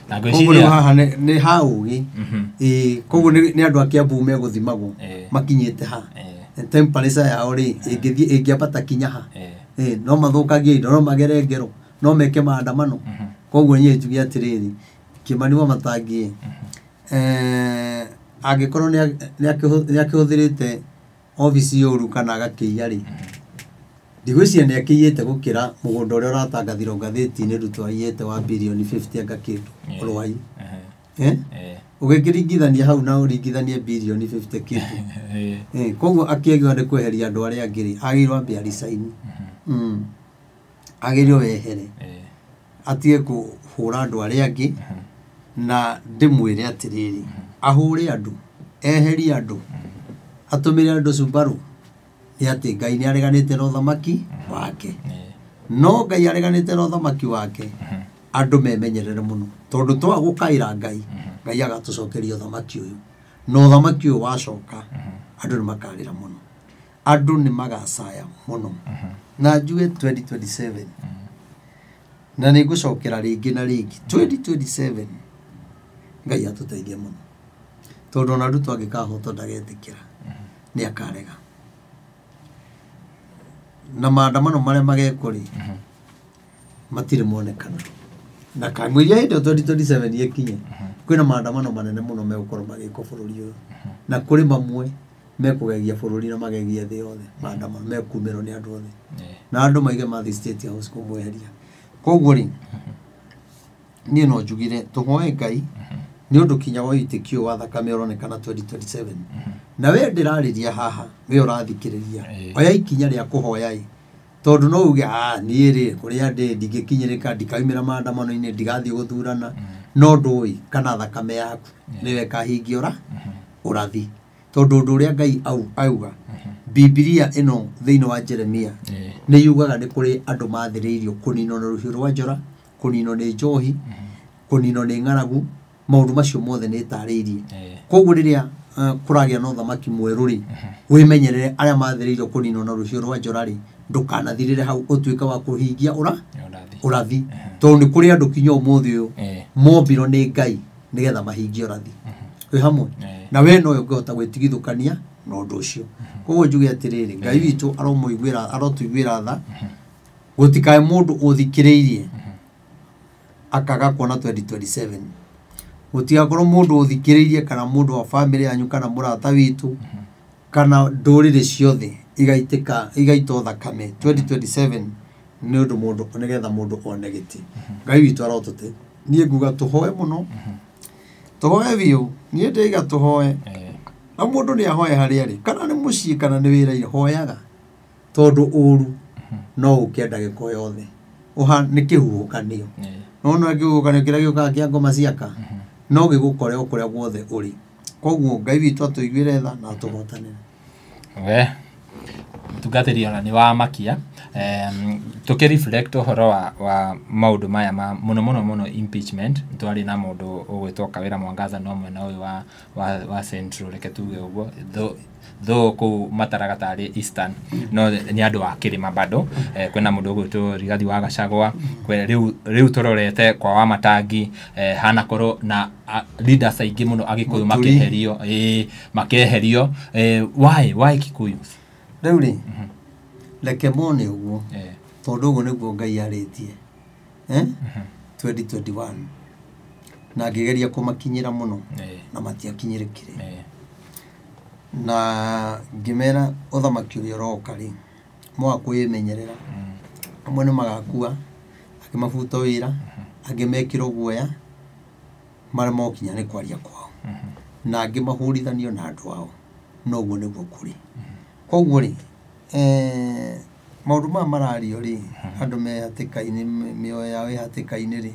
Na Koguo rĩu haha nĩ ha ũgĩ. Koguo nĩ andũ a Kiambu megũthimagwo makinyĩte ha. Temperature yao rĩ ĩngĩthiĩ ĩngĩambata kinya ha. No mathũkagie indo, no magere ngero, no meke maandamano. Koguo niĩ njuge atĩrĩrĩ, Kĩmani wa Matangi angĩkorwo nĩ akĩhũthĩrĩte obici ũru kana agakĩiya rĩ, ndigwĩciria nĩ akĩiyĩte gũkĩra mũgũnda ũrĩa ũratangathirwo ngathĩti-inĩ Ruto aiyĩte wa birioni 50 anga kĩndũ Rwai. Ũgĩkĩringithania hau na ũringithanie birioni 50 kĩndũ. Koguo akĩagĩrĩirwo nĩ kweheria andũ arĩa angĩ rĩ, agĩrĩirwo ambe a resign. Agĩrĩirwo wehere. Atige kũhũra andũ arĩa angĩ na ndĩmwĩre atĩrĩrĩ, ahũre andũ, eherie andũ, atũmĩre andũ Subaru nĩ atĩ Ngai nĩ areganĩte na ũthamaki wake. No Ngai areganĩte na ũthamaki wake, andũ memenyerere mũno tondũ twaga gũkaĩra Ngai, Ngai agatũcokeria ũthamaki ũyũ. Na ũthamaki ũyũ wacoka, andũ nĩ makarĩra mũno. Andũ nĩ magacaya mũno. Na njuge 2027 na nĩ ngũcokera rĩngĩ na rĩngĩ 2027 Ngai atũteithie mũno tondũ ona Ruto angĩkahotwo ndagetĩkĩra nĩ akarega. Na maandamano marĩa magekwo rĩ matirĩ monekana na kamũiria hĩndĩ ĩyo 2027 ĩkinye kwĩna maandamano manene mũno megũkorwo magĩkwo bũrũri ũyũ na kũrĩ mamwe mekũgegia bũrũri na magegie thĩ yothe maandamano mekumĩrwo nĩ andũ othe na andũ maige mathiĩ State House kũmweheria. Koguo rĩ niĩ no njugire tũhoe Ngai nĩ ũndũ kinya wa wĩtĩkio wa thakame ũronekana 2027 na we ndĩrarĩria haha we ũrathikĩrĩria oya ikinya rĩa kũhoya ĩ tondũ no uge niĩ rĩ kũrĩa ndĩ ndingĩkinyĩrĩka ndikaumĩra maandamano-inĩ ndigathiĩ gũthurana no ndũĩ kana thakame yaku nĩyo ĩkahingia ũrathi tondũ ũndũ ũrĩa Ngai auga Bibilia ĩno thĩinĩ wa Jeremia nĩ yugaga nĩ kũrĩ andũ mathĩrĩirio kũninwo na rũhiũ rwa njora, kũninwo nĩ njohi, kũninwo nĩ ng'aragu, maũndũ macio mothe nĩ ĩtarĩirie. Koguo rĩrĩa kũragĩa na ũthamaki mwerũ rĩ, wĩmenyerere arĩa mathĩrĩirio kũninwo na rũhiũ rwa njora rĩ, ndũkanathirĩre hau ũtuĩke wa kũhingia ũrathi tondũ nĩ kũrĩ andũ kinya ũmũthĩ ũyũ mombirwo nĩ Ngai nĩgetha mahingie ũrathi. Wĩ hamwe na we nowe ũngĩhota gwĩtigithũkania na ũndũ ũcio. Koguo njuge atĩrĩrĩ, Ngai witũ aromũiguĩra arotũiguĩra tha gũtikae mũndũ ũthikĩrĩirie akaga kuona 2027 gũtigakorwo mũndũ ũthikĩrĩirie kana mũndũ wa bamĩrĩ yanyu kana mũrata witũ kana ndũrĩrĩ ciothe igaitĩka igaitwo thakame 2027 nĩ ũndũ mũndũ nĩgetha mũndũ one gĩtĩ. Ngai witũ arotũte. Niĩ nguga tũhoe mũno, tũhoe biũ, niĩ ndĩiga tũhoe na mũndũ nĩ ahoe harĩa arĩ kana nĩ mũciĩ kana nĩ wĩra-inĩ hoyaga tondũ ũru no ũke ndagĩka o yothe. Nĩ kĩhuhũkanio. Nona kĩhuhũkanio kĩrĩa gĩũkaga kĩa ngoma ciaka no gĩgũkore o kũrĩa guothe ũrĩ. Koguo Ngai witũ atũiguĩre tha na atũhotanĩre. We mũtungatĩri ona nĩ wamakia. Tũkĩ reflect ũhoro wa maũndũ maya ma mũno mũno mũno impeachment, twarĩ na mũndũ ũgwĩtwo Kawĩra Mwangaza no mwena ũyũ wa Central, reke tuge ũguo, though kũu mataraga tarĩ Eastern no nĩ andũ a kĩrĩma bado. Kwĩna mũndũ ũgwĩtwo Rigathi wa Gachagua, rĩu tũrorete kwa Wamatangi, hanakorwo na leaders aingĩ mũno Agĩkũyũ makeherio, makeherio. Why Kikuyu? Rĩu rĩ reke mone ũguo tondũ ũguo nĩguo Ngai arĩtie 2021 na ngĩgeria kũmakinyĩra mũno na matiakinyĩrĩkire na ngĩmera ũthamaki ũrĩa ũroka rĩ mwaga kwĩmenyerera amwe nĩ magakua angĩ mabutwo wĩra angĩ mekĩrwo guoya maremwo kinya nĩ kwaria kwao. Na angĩ mahũrithanio na andũ ao. Noguo nĩguo kũrĩ. Koguo rĩ, maũndũ maya marario rĩ, andũ me hatĩka-inĩ, mĩoyo yao ĩ hatĩka-inĩ rĩ,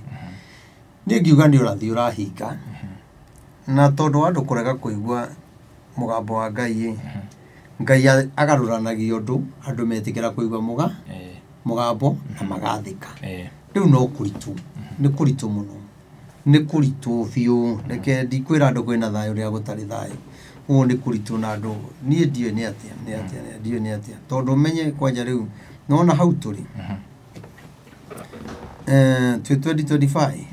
niĩ ngiuga nĩ ũrathi ũrahinga. Na tondũ wa andũ kũrega kũigua mũgambo wa Ngai ĩ, Ngai agarũranagia ũndũ andũ metĩkĩra kũigua mũgambo na magathĩka. Rĩu no kũritũ, nĩ kũritũ mũno, nĩ kũritũ biũ. Reke ndikwĩra andũ kwĩna thayũ rĩrĩa gũtarĩ thayũ. Ũguo nĩ kũritũ na andũ, niĩ ndiũĩ nĩ atĩa, nĩ atĩa, ndiũĩ nĩ atĩa. Tondũ ũmenye kwanja rĩu, nĩwona hau tũrĩ, twĩ 2025,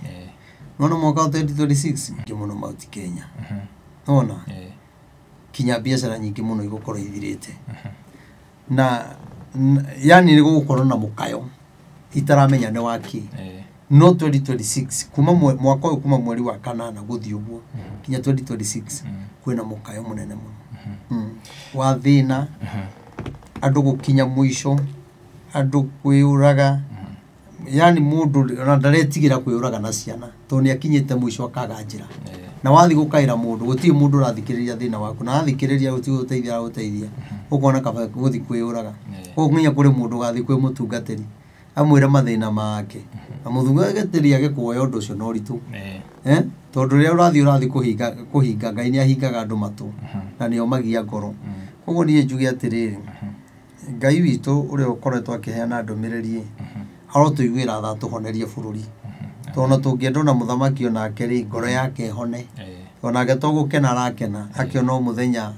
nĩwona mwaka wa 2026, nyingĩ mũno Mount Kenya. Nĩwona? Kinya biacara nyingĩ mũno igũkorwo ithirĩte. Na yani nĩ gũgũkorwo na mũkayo itaramenya nĩ waki. No 2026 kuma mwaka ũyũ kuma mweri wa kanana gũthiĩ ũguo kinya 2026 kwĩna mũkayo mũnene mũno wa thĩna, andũ gũkinya mũico, andũ kwĩyũraga, yani mũndũ ona ndaretigĩra kwĩyũraga na ciana tondũ nĩ akinyĩte mũico akaga njĩra. Na wathiĩ gũkaĩra mũndũ gũtirĩ mũndũ ũrathikĩrĩria thĩna waku, na wathikĩrĩria gũtirĩ gũteithia aragũteithia, ũkona kaba gũthiĩ kwĩyũraga. Koguo nginya kũrĩ mũndũ ũgathiĩ kwĩ mũtungatĩri amwĩre mathĩna make, na mũtungatĩri age kuoya ũndũ ũcio na ũritũ. Tondũ rĩrĩa ũrathiĩ kũhinga Ngai nĩ ahingaga andũ matũ na nĩo magia ngoro. Koguo niĩ njuge atĩrĩrĩ, Ngai witũ ũrĩa ũkoretwo akĩheana ndũmĩrĩri arotũiguĩra tha tũhonerie bũrũri. Tondũ ona tũngĩenda ona mũthamaki onake rĩ, ngoro yake ĩhone. Onake to gũkena arakena, akĩona o mũthenya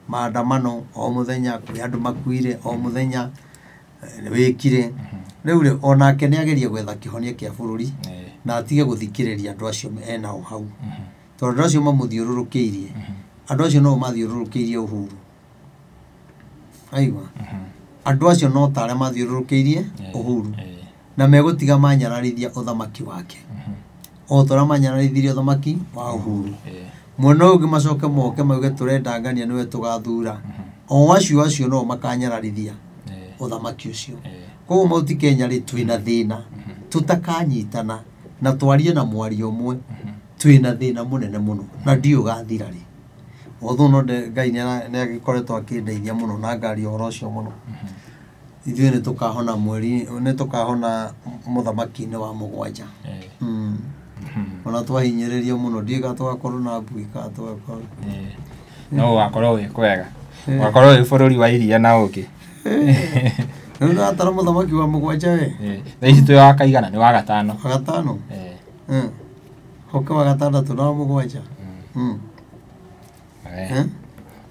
maandamano, o mũthenya kũrĩ andũ makuire, o mũthenya wĩkire. Rĩu rĩ, onake nĩ agerie gwetha kĩhonia kĩa bũrũri na atige gũthikĩrĩria andũ acio enao hau. Tondũ andũ acio mamũthiũrũrũkĩirie, andũ acio no mathiũrũrũkĩirie Uhuru. Aigua? Andũ acio no ta arĩa mathiũrũrũkĩirie Uhuru. Na megũtiga manyararithia ũthamaki wake. O ta ũrĩa manyararithirie ũthamaki wa Uhuru. Mwena ũyũ ũngĩ macoke moke mauge tũrenda ngania nĩwe tũgathura. O acio acio no makanyararithia ũthamaki ũcio. Koguo Mount Kenya rĩ, twĩna thĩna tũtakanyitana na twarie na mwario ũmwe, twĩna thĩna mũnene mũno na ndiũĩ ũgathira rĩ. Although no Ngai nĩ agĩkoretwo akĩndeithia mũno na ngaria ũhoro ũcio mũno. Ithuĩ nĩ tũkahona mweri, nĩ tũkahona mũthamaki-inĩ wa mũgwanja. Ona twahinyĩrĩrio mũno ndiũĩ kana tũgakorwo na mbui kana tũgakorwo. No ũgakorwo wĩ kwega. Ũgakorwo wĩ bũrũri wa iria na ũkĩ. Rĩu nĩũratara mũthamaki wa mũgwanja we? Thaa ici twĩ wa kaigana, nĩ wa gatano. Wa gatano? Hoke wa gatandatũ na wa mũgwanja.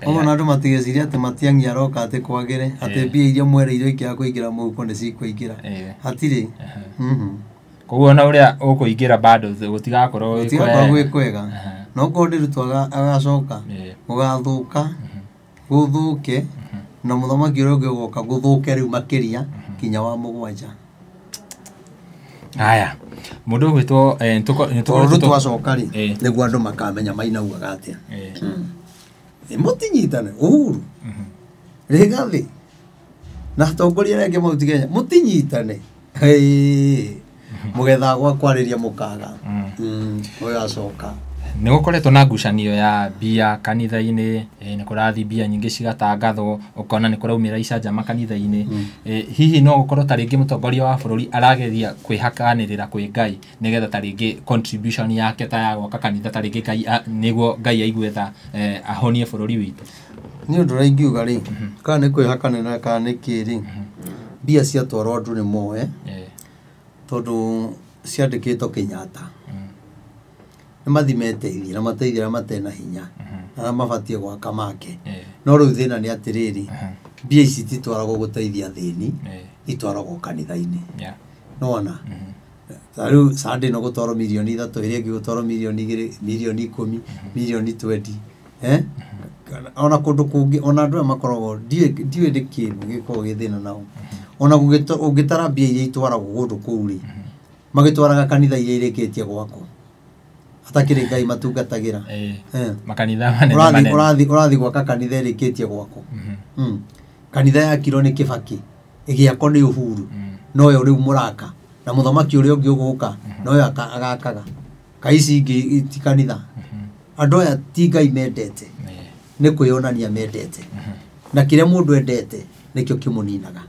Ũguo na andũ matigecirie atĩ Matiang'i aroka atĩ kwagĩre, atĩ mbia iria mwereirwo ikĩaga kũingĩra mũhuko nĩ cikũingĩra. Hatirĩ. Koguo ona ũrĩa ũkũingĩra bado gũtigakorwo gwĩ Gũtigakorwo gwĩ kwega. kwega. No okorwo nĩ Ruto agacoka, gũgathũka, gũthũke, na mũthamaki ũrĩa ũngĩ ũgoka gũthũke rĩu makĩria kinya wa mũgwanja. Haya, mũndũ ũgwĩtwo Tondũ Ruto acoka rĩ, nĩguo andũ makamenya mainaugaga atĩa. Mũtinyitane, Uhuru, Rigathi, na atongoria arĩa angĩ Mount Kenya, mũtinyitane. Mũgethaga gwa kwarĩria mũkaga. Ũgacoka. Nĩ gũkoretwo na ngucanio ya mbia kanitha-inĩ, nĩ kũrathiĩ mbia nyingĩ cigatangathwo, ũkona nĩ kũraumĩra icanjama kanitha-inĩ. Hihi no gũkorwo ta rĩngĩ mũtongoria wa bũrũri arageria kwĩhakanĩrĩra kwĩ Ngai nĩgetha ta rĩngĩ contribution yake ta ya gwaka kanitha ta rĩngĩ Ngai nĩguo Ngai aigue tha, ahonie bũrũri witũ. Nĩ ũndũ ũrĩa ingiuga rĩ, kana nĩ kwĩhakanĩrĩra kana nĩ kĩ rĩ, mbia ciatwarwo andũ nĩ moe, tondũ ciandĩkĩtwo Kenyatta. Nĩ mathiĩ meteithie na mateithie arĩa matena hinya, arĩa mabatiĩ gwaka make. No rĩu thĩna nĩ atĩrĩrĩ, mbia ici ititwaragwo gũteithia athĩni, itwaragwo kanitha-inĩ. Nĩwona? Ta rĩu Sunday ĩno gũtwarwo mirioni 3, ĩrĩa ĩngĩ gũtwarwo mirioni 2, mirioni 10, mirioni 20. Ona kũndũ kũngĩ, ona andũ aya makoragwo, ndiũĩ nĩ kĩ gĩkoragwo gĩ thĩna nao. Ona ũngĩtara mbia iria itwaragwo kũndũ kũu rĩ, magĩtwaraga kanitha iria irĩkĩtie gwakwo. Hatakĩrĩ Ngai matungatagĩra. Makanitha manene manene. Ũrathiĩ gwaka kanitha ĩrĩkĩtie gwakwo. Kanitha yakirwo nĩ Kibaki, ĩgĩakwo nĩ Uhuru. Noyo rĩu mũraka. Na mũthamaki ũrĩa ũngĩ ũgũka, noyo agakaga. Kaĩ ici ingĩ ti kanitha. Andũ aya ti Ngai mendete, nĩ kwĩyonania mendete, na kĩrĩa mũndũ endete nĩkĩo kĩmũninaga,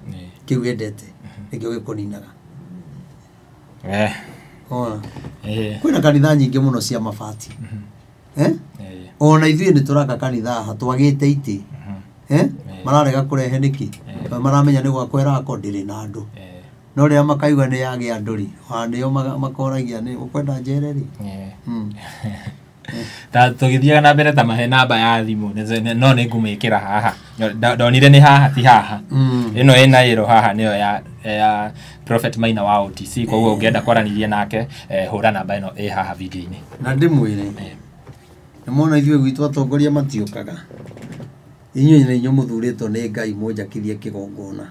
kĩu endete nĩkĩo gĩkũninaga. Ona kwĩna kanitha nyingĩ mũno cia mabati, ona ithuĩ nĩ tũraka kanitha haha twagĩte itĩ, mararega kũrehe nĩkĩ? Tondũ maramenya nĩ gwakwa ĩrakwo ndĩrĩ na andũ, no rĩrĩa makaigua nĩ yagĩa andũ rĩ, ona nĩo makoragia nĩ ũkwenda njere rĩ. Ta tũgĩthiaga na mbere ta mahe namba ya thimũ, no nĩ ngũmĩkĩra haha. Ndonire nĩ haha ti haha, ĩno ĩna ĩro haha nĩyo ya Prophet Maina wa OTC. Koguo ũngĩenda kwaranĩria nake, hũra namba ĩno ĩ haha video-inĩ. Na ndĩmwĩre nĩ mona ithuĩ gwitũ atongoria matiũkaga, inyuĩ nĩ inyuĩ mũthurĩtwo nĩ Ngai mũnjakithie kĩgongona,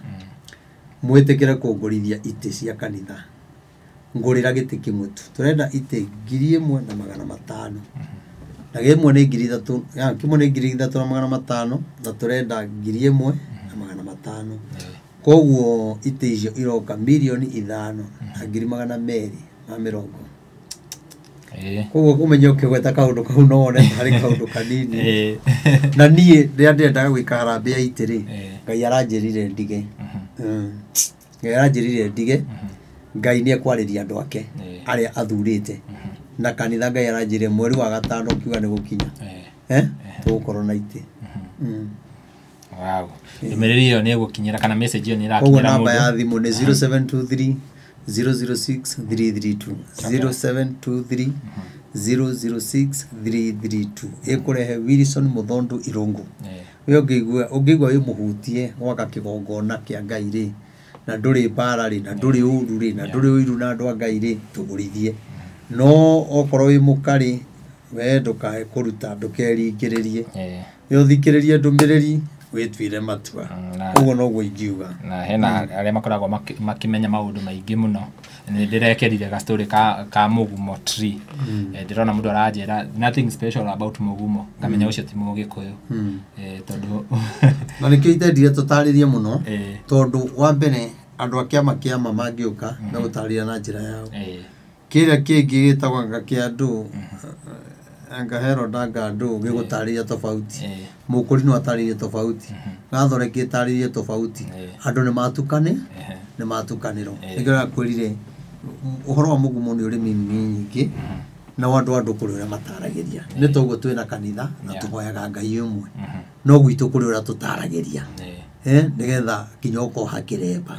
mwĩtĩkĩre kũngũrithia itĩ cia kanitha. Ngũrĩra gĩtĩ kĩmwe tu, tũrenda itĩ 1500, na kĩmwe nĩ 3000, kĩmwe nĩ 3500, na tũrenda 1500. Koguo itĩ icio iroka 5,220,000. Koguo kũmenya ũkĩgweta kaũndũ kau no wone tarĩ kaũndũ kanini. Na niĩ rĩrĩa ndĩrendaga gwĩka harambee ya itĩ rĩ, Ngai aranjĩrire ndige. Ngai aranjĩrire ndige. Ngai nĩ ekwarĩria andũ ake arĩa athurĩte, na kanitha Ngai aranjĩrire mweri wa gatano kiuga nĩ gũkinya, tũgũkorwo na itĩ. Wow, ndũmĩrĩri ĩyo nĩ ĩgũkinyĩra kana message ĩyo nĩ Koguo ĩrakinyĩra namba ya mũndũ. Thimũ nĩ 0723 006 332, 0723 006 332, ĩkũrehe Wilson Mũthondu Irũngũ. We ũngĩigua wĩ mũhutie gwaka kĩgongona kĩa Ngai rĩ, na ndũrĩ mbara rĩ, na ndũrĩ ũru rĩ, na ndũrĩ ũiru na andũ a Ngai rĩ, tũgũrithie. No okorwo wĩ mũkarĩ, we ndũkae kũruta, ndũkeringĩrĩrie, we ũthikĩrĩrie ndũmĩrĩri wĩtuire matua. Ũguo noguo ingiuga. Na hena arĩa makoragwo makĩmenya maũndũ maingĩ mũno. Nĩ ndĩrekerire gastori ka mũgumo tree. Ndĩrona mũndũ aranjĩra nothing special about mũgumo, ngamenya ũcio ti mũgĩkũyũ. Tondũ Na nĩkĩo itendire tũtarĩrie mũno, tondũ wa mbere andũ a kĩama kĩama mangĩũka megũtarĩria na njĩra yao. Kĩrĩa kĩngĩ gĩtagwo anga kĩa andũ, anga Herod, anga andũ gĩgũtarĩria tofauti, mũkũri no atarĩrie tofauti, gathoreki ĩtarĩrie tofauti. Andũ nĩ matukane, nĩ matukanĩrwo. Nĩkĩo ndakwĩrire ũhoro wa mũgumo nĩ ũrĩ mĩnini nyingĩ, nao andũ kũrĩ ũrĩa mataragĩria. Nĩ toguo twĩna kanitha na tũhoyaga Ngai ũmwe, no gwitũ kũrĩ ũrĩa tũtaragĩria, nĩgetha nginya ũkoha kĩremba.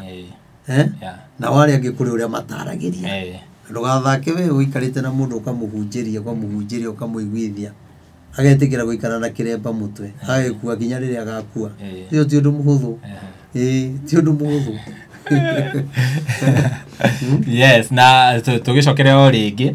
Nao arĩa angĩ kũrĩ ũrĩa mataragĩria. Ndũgathake we ũikarĩte na mũndũ ũkamũhunjĩria ũkamũhunjĩria ũkamũiguithia, agetĩkĩra gũikara na kĩremba mũtwe, agagĩkua nginya rĩrĩa agakua. Ũcio ti ũndũ mũhũthũ. Ĩĩ, ti ũndũ mũhũthũ. Yes, na tũgĩcokere o rĩngĩ,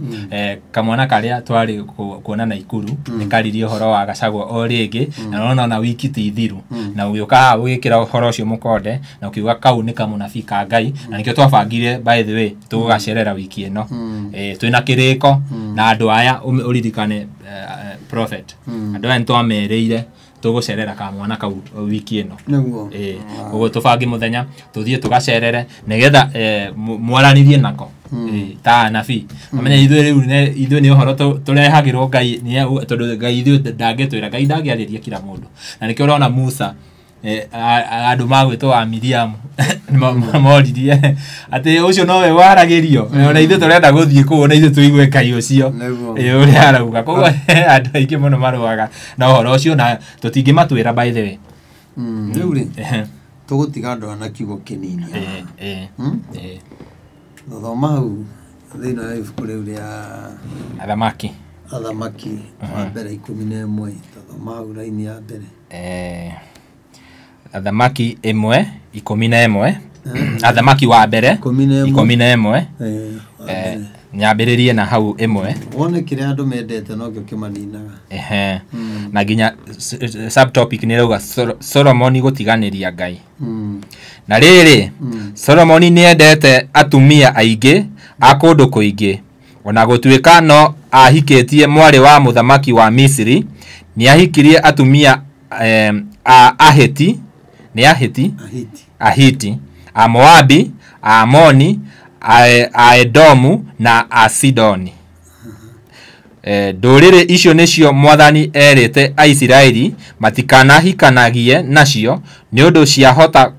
kamwana karĩa twarĩ kuona Naikuru nĩ karirie ũhoro wa Gachagua o rĩngĩ, na nona ona wiki ti thiru, na ũgĩũka haha ũgĩkĩra ũhoro ũcio mũkonde na ũkiuga kau nĩ kamũnabii ka Ngai, na nĩkĩo twabangire, by the way, tũgũgacerera wiki ĩno. Twĩna kĩrĩko na andũ aya, ũririkane, prophet, andũ aya nĩtwamerĩire tũgũcerera kamwana kau wiki ĩno. Nĩguo. Ũguo tũbange mũthenya tũthiĩ tũgacerere nĩgetha mwaranĩrie nako ta anabii amenye ithuĩ rĩu ithuĩ nĩ ũhoro tũrehagĩrwo Ngai tondũ Ngai ithuĩ ndangĩtwĩra, Ngai ndangĩarĩria kila mũndũ, na nĩkĩo ũrona Musa, andũ magwĩtwo a Miriam moririe atĩ ũcio nowe waragĩrio, ona ithuĩ tũrenda gũthiĩ kũu, ona ithuĩ tũigue Ngai ũcio ũrĩa arauga. Koguo andũ aingĩ mũno marũaga na ũhoro ũcio na tũtingĩmatwĩra, by the way. Rĩu rĩ, tũgũtiga andũ aya na kiugo kĩnini. Thoma hau thĩinĩ wa ibuku rĩu rĩa Athamaki. Athamaki wa mbere 11, thoma hau raini ya mbere. Athamaki 1:11, Athamaki wa mbere 11. 11. Wa mbere. Nyambĩrĩrie na hau 1. Wone kĩrĩa andũ mendete nokĩo kĩmaninaga. Na nginya subtopic nĩ ĩrauga Solomoni gũtiganĩria Ngai. Na rĩrĩ, Solomoni nĩendete atumia aingĩ a kũndũ kũingĩ, ona gũtuĩka no ahikĩtie mwarĩ wa mũthamaki wa Misiri. Nĩahikirie atumia a Ahiti, nĩ Ahiti? Ahiti. Ahiti, a Moabi, a Amoni, a Edomu na a Sidoni. Ndũrĩrĩ icio nĩcio mwathani erĩte Aisiraeli matikanahikanagie nacio nĩ ũndũ ciahota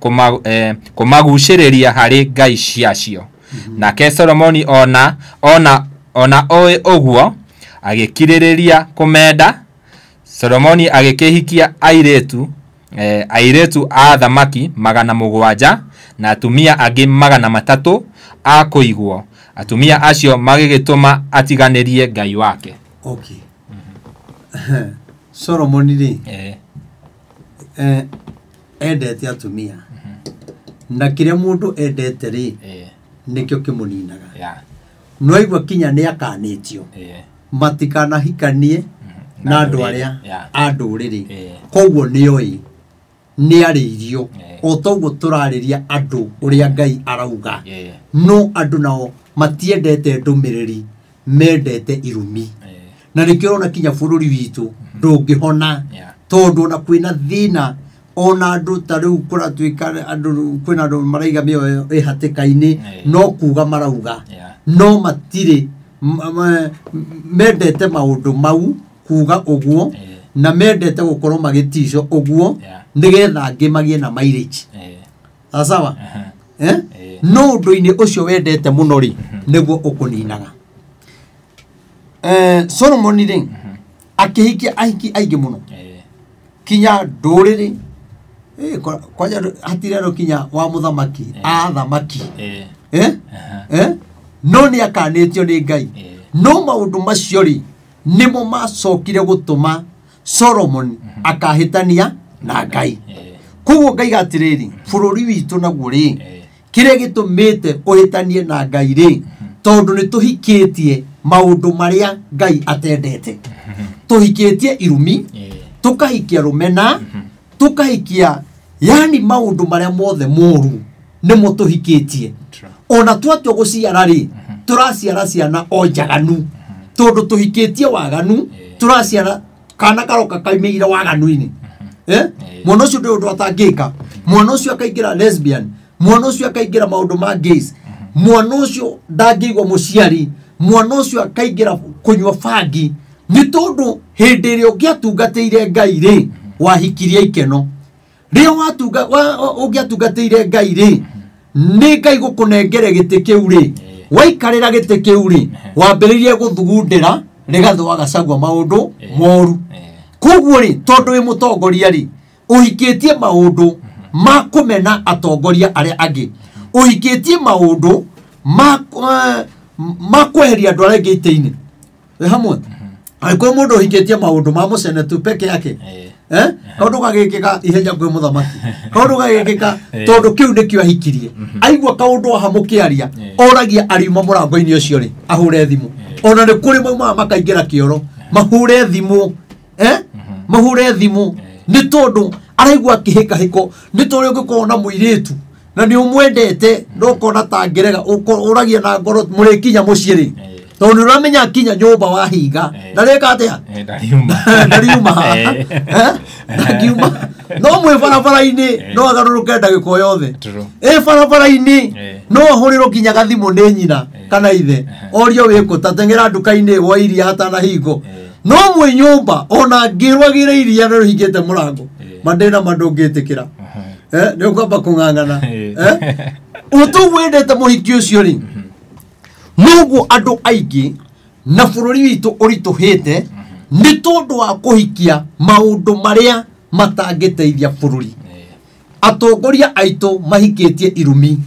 kũmagucĩrĩria harĩ ngai ciacio. Nake Solomoni ona oĩ ũguo agĩkirĩrĩria kũmenda. Solomoni agĩkĩhikia airĩtu a thamaki 700 na atumia angĩ 300 a kũigwo. Atumia acio magĩgĩtũma atiganĩrie Ngai wake. Okay. Solomoni rĩ endete atumia na kĩrĩa mũndũ endete rĩ nĩkĩo kĩmũninaga. No aigua kinya nĩ akanĩtio matikanahikanie na andũ arĩa a ndũrĩrĩ. Koguo nĩoĩ nĩarĩirio o toguo tũrarĩria andũ ũrĩa Ngai arauga. No andũ nao matiendete ndũmĩrĩri, mendete irumi. Na nĩkĩo ũrona kinya bũrũri witũ ndũngĩhona tondũ ona kwĩna thĩna, ona andũ ta rĩu kũratuĩka andũ kwĩna andũ maraiga mĩoyo ĩ hatĩka-inĩ no kuga marauga no matirĩ mendete maũndũ mau kuga ũguo na mendete gũkorwo magĩtico ũguo nĩgetha angĩ magĩe na mileage. Sawa? No ũndũ-inĩ ũcio wendete mũno rĩ nĩguo ũkũninaga. Solomoni rĩ akĩhikia ahiki aingĩ mũno kinya ndũrĩrĩ kwanja hatirĩ kinya wa mũthamaki a thamaki no nĩ akanĩtio nĩ Ngai. No maũndũ macio rĩ nĩmo macokire gũtũma Solomoni akahĩtania na Ngai. Koguo ngaiga atĩrĩrĩ, bũrũri witũ naguo rĩ kĩrĩa gĩtũmĩte ũhĩtanie na Ngai rĩ tondũ nĩ tũhikĩtie maũndũ marĩa Ngai atendete. Tũhikĩtie irumi, tũkahikia rũmena, tũkahikia yani maũndũ marĩa mothe moru nĩmo tũhikĩtie. Ona twatua gũciara rĩ tũraciara ciana o njaganu tondũ tũhikĩtie waganu, tũraciara kana karoka kaimĩire waganu-inĩ. Mwana ũcio ndũrĩ ũndũ atangĩka. Mwana ũcio akaingĩra lesbian, mwana ũcio akaingĩra maũndũ ma gays, mwana ũcio ndangĩigua mũciari, mwana ũcio akaingĩra kũnyua bangi nĩ tondũ hĩndĩ ĩrĩa ũngĩatungatĩire Ngai rĩ wahikirie ikeno. Rĩrĩa ũngĩatungatĩire Ngai rĩ nĩ Ngai gũkũnengere gĩtĩ kĩu rĩ waikarĩra gĩtĩ kĩu rĩ wambĩrĩirie gũthugundĩra Rigathi wa Gachagua maũndũ moru. Koguo rĩ tondũ wĩ mũtongoria rĩ ũhikĩtie maũndũ ma kũmena atongoria arĩa angĩ, ũhikĩtie maũndũ ma kweheria andũ arĩa angĩ itĩ-inĩ. Wĩ hamwe? Angĩkorwo mũndũ ũhikĩtie maũndũ ma mũcene tu peke yake kaũndũ gagĩkĩka ihenya kwĩ mũthamaki, kaũndũ gagĩkĩka tondũ kĩu nĩkĩo ahikirie. Aigua kaũndũ aha mũkĩaria oragia ariuma mũrango-inĩ ũcio rĩ ahũre thimũ. Ona nĩ kũrĩ maumaga makaingĩra kĩoro mahũre thimũ, mahũre thimũ nĩ tondũ araigua akĩhĩkahĩko. Nĩ tondũ ũngĩkorwo na mũirĩtu na nĩ ũmwendete no ũkona ta angĩrega ũragia na ngoro mũrĩkinya mũciĩ rĩ tondũ nĩ ũramenya kinya nyũmba wahinga ndarĩka atĩa ndariuma ndangiuma no mwĩ barabara-inĩ no agarũrũke ndagĩka o yothe. Ĩ barabara-inĩ no ahũrĩrwo kinya gathimũ nĩ nyina kana ithe orio wĩkũ ta teng'era nduka-inĩ wa iria hatanahingo. No mwĩ nyũmba ona ngĩrwagĩre iria na rũhingĩte mũrango mandĩna mandũngĩtĩkĩra nĩ ũkwamba kũng'ang'ana. Ũtũguo wendete mũhiki ũcio rĩ noguo andũ aingĩ na bũrũri witũ ũritũhĩte nĩ tondũ wa kũhikia maũndũ marĩa matangĩteithia bũrũri. Atongoria aitũ mahikĩtie irumi,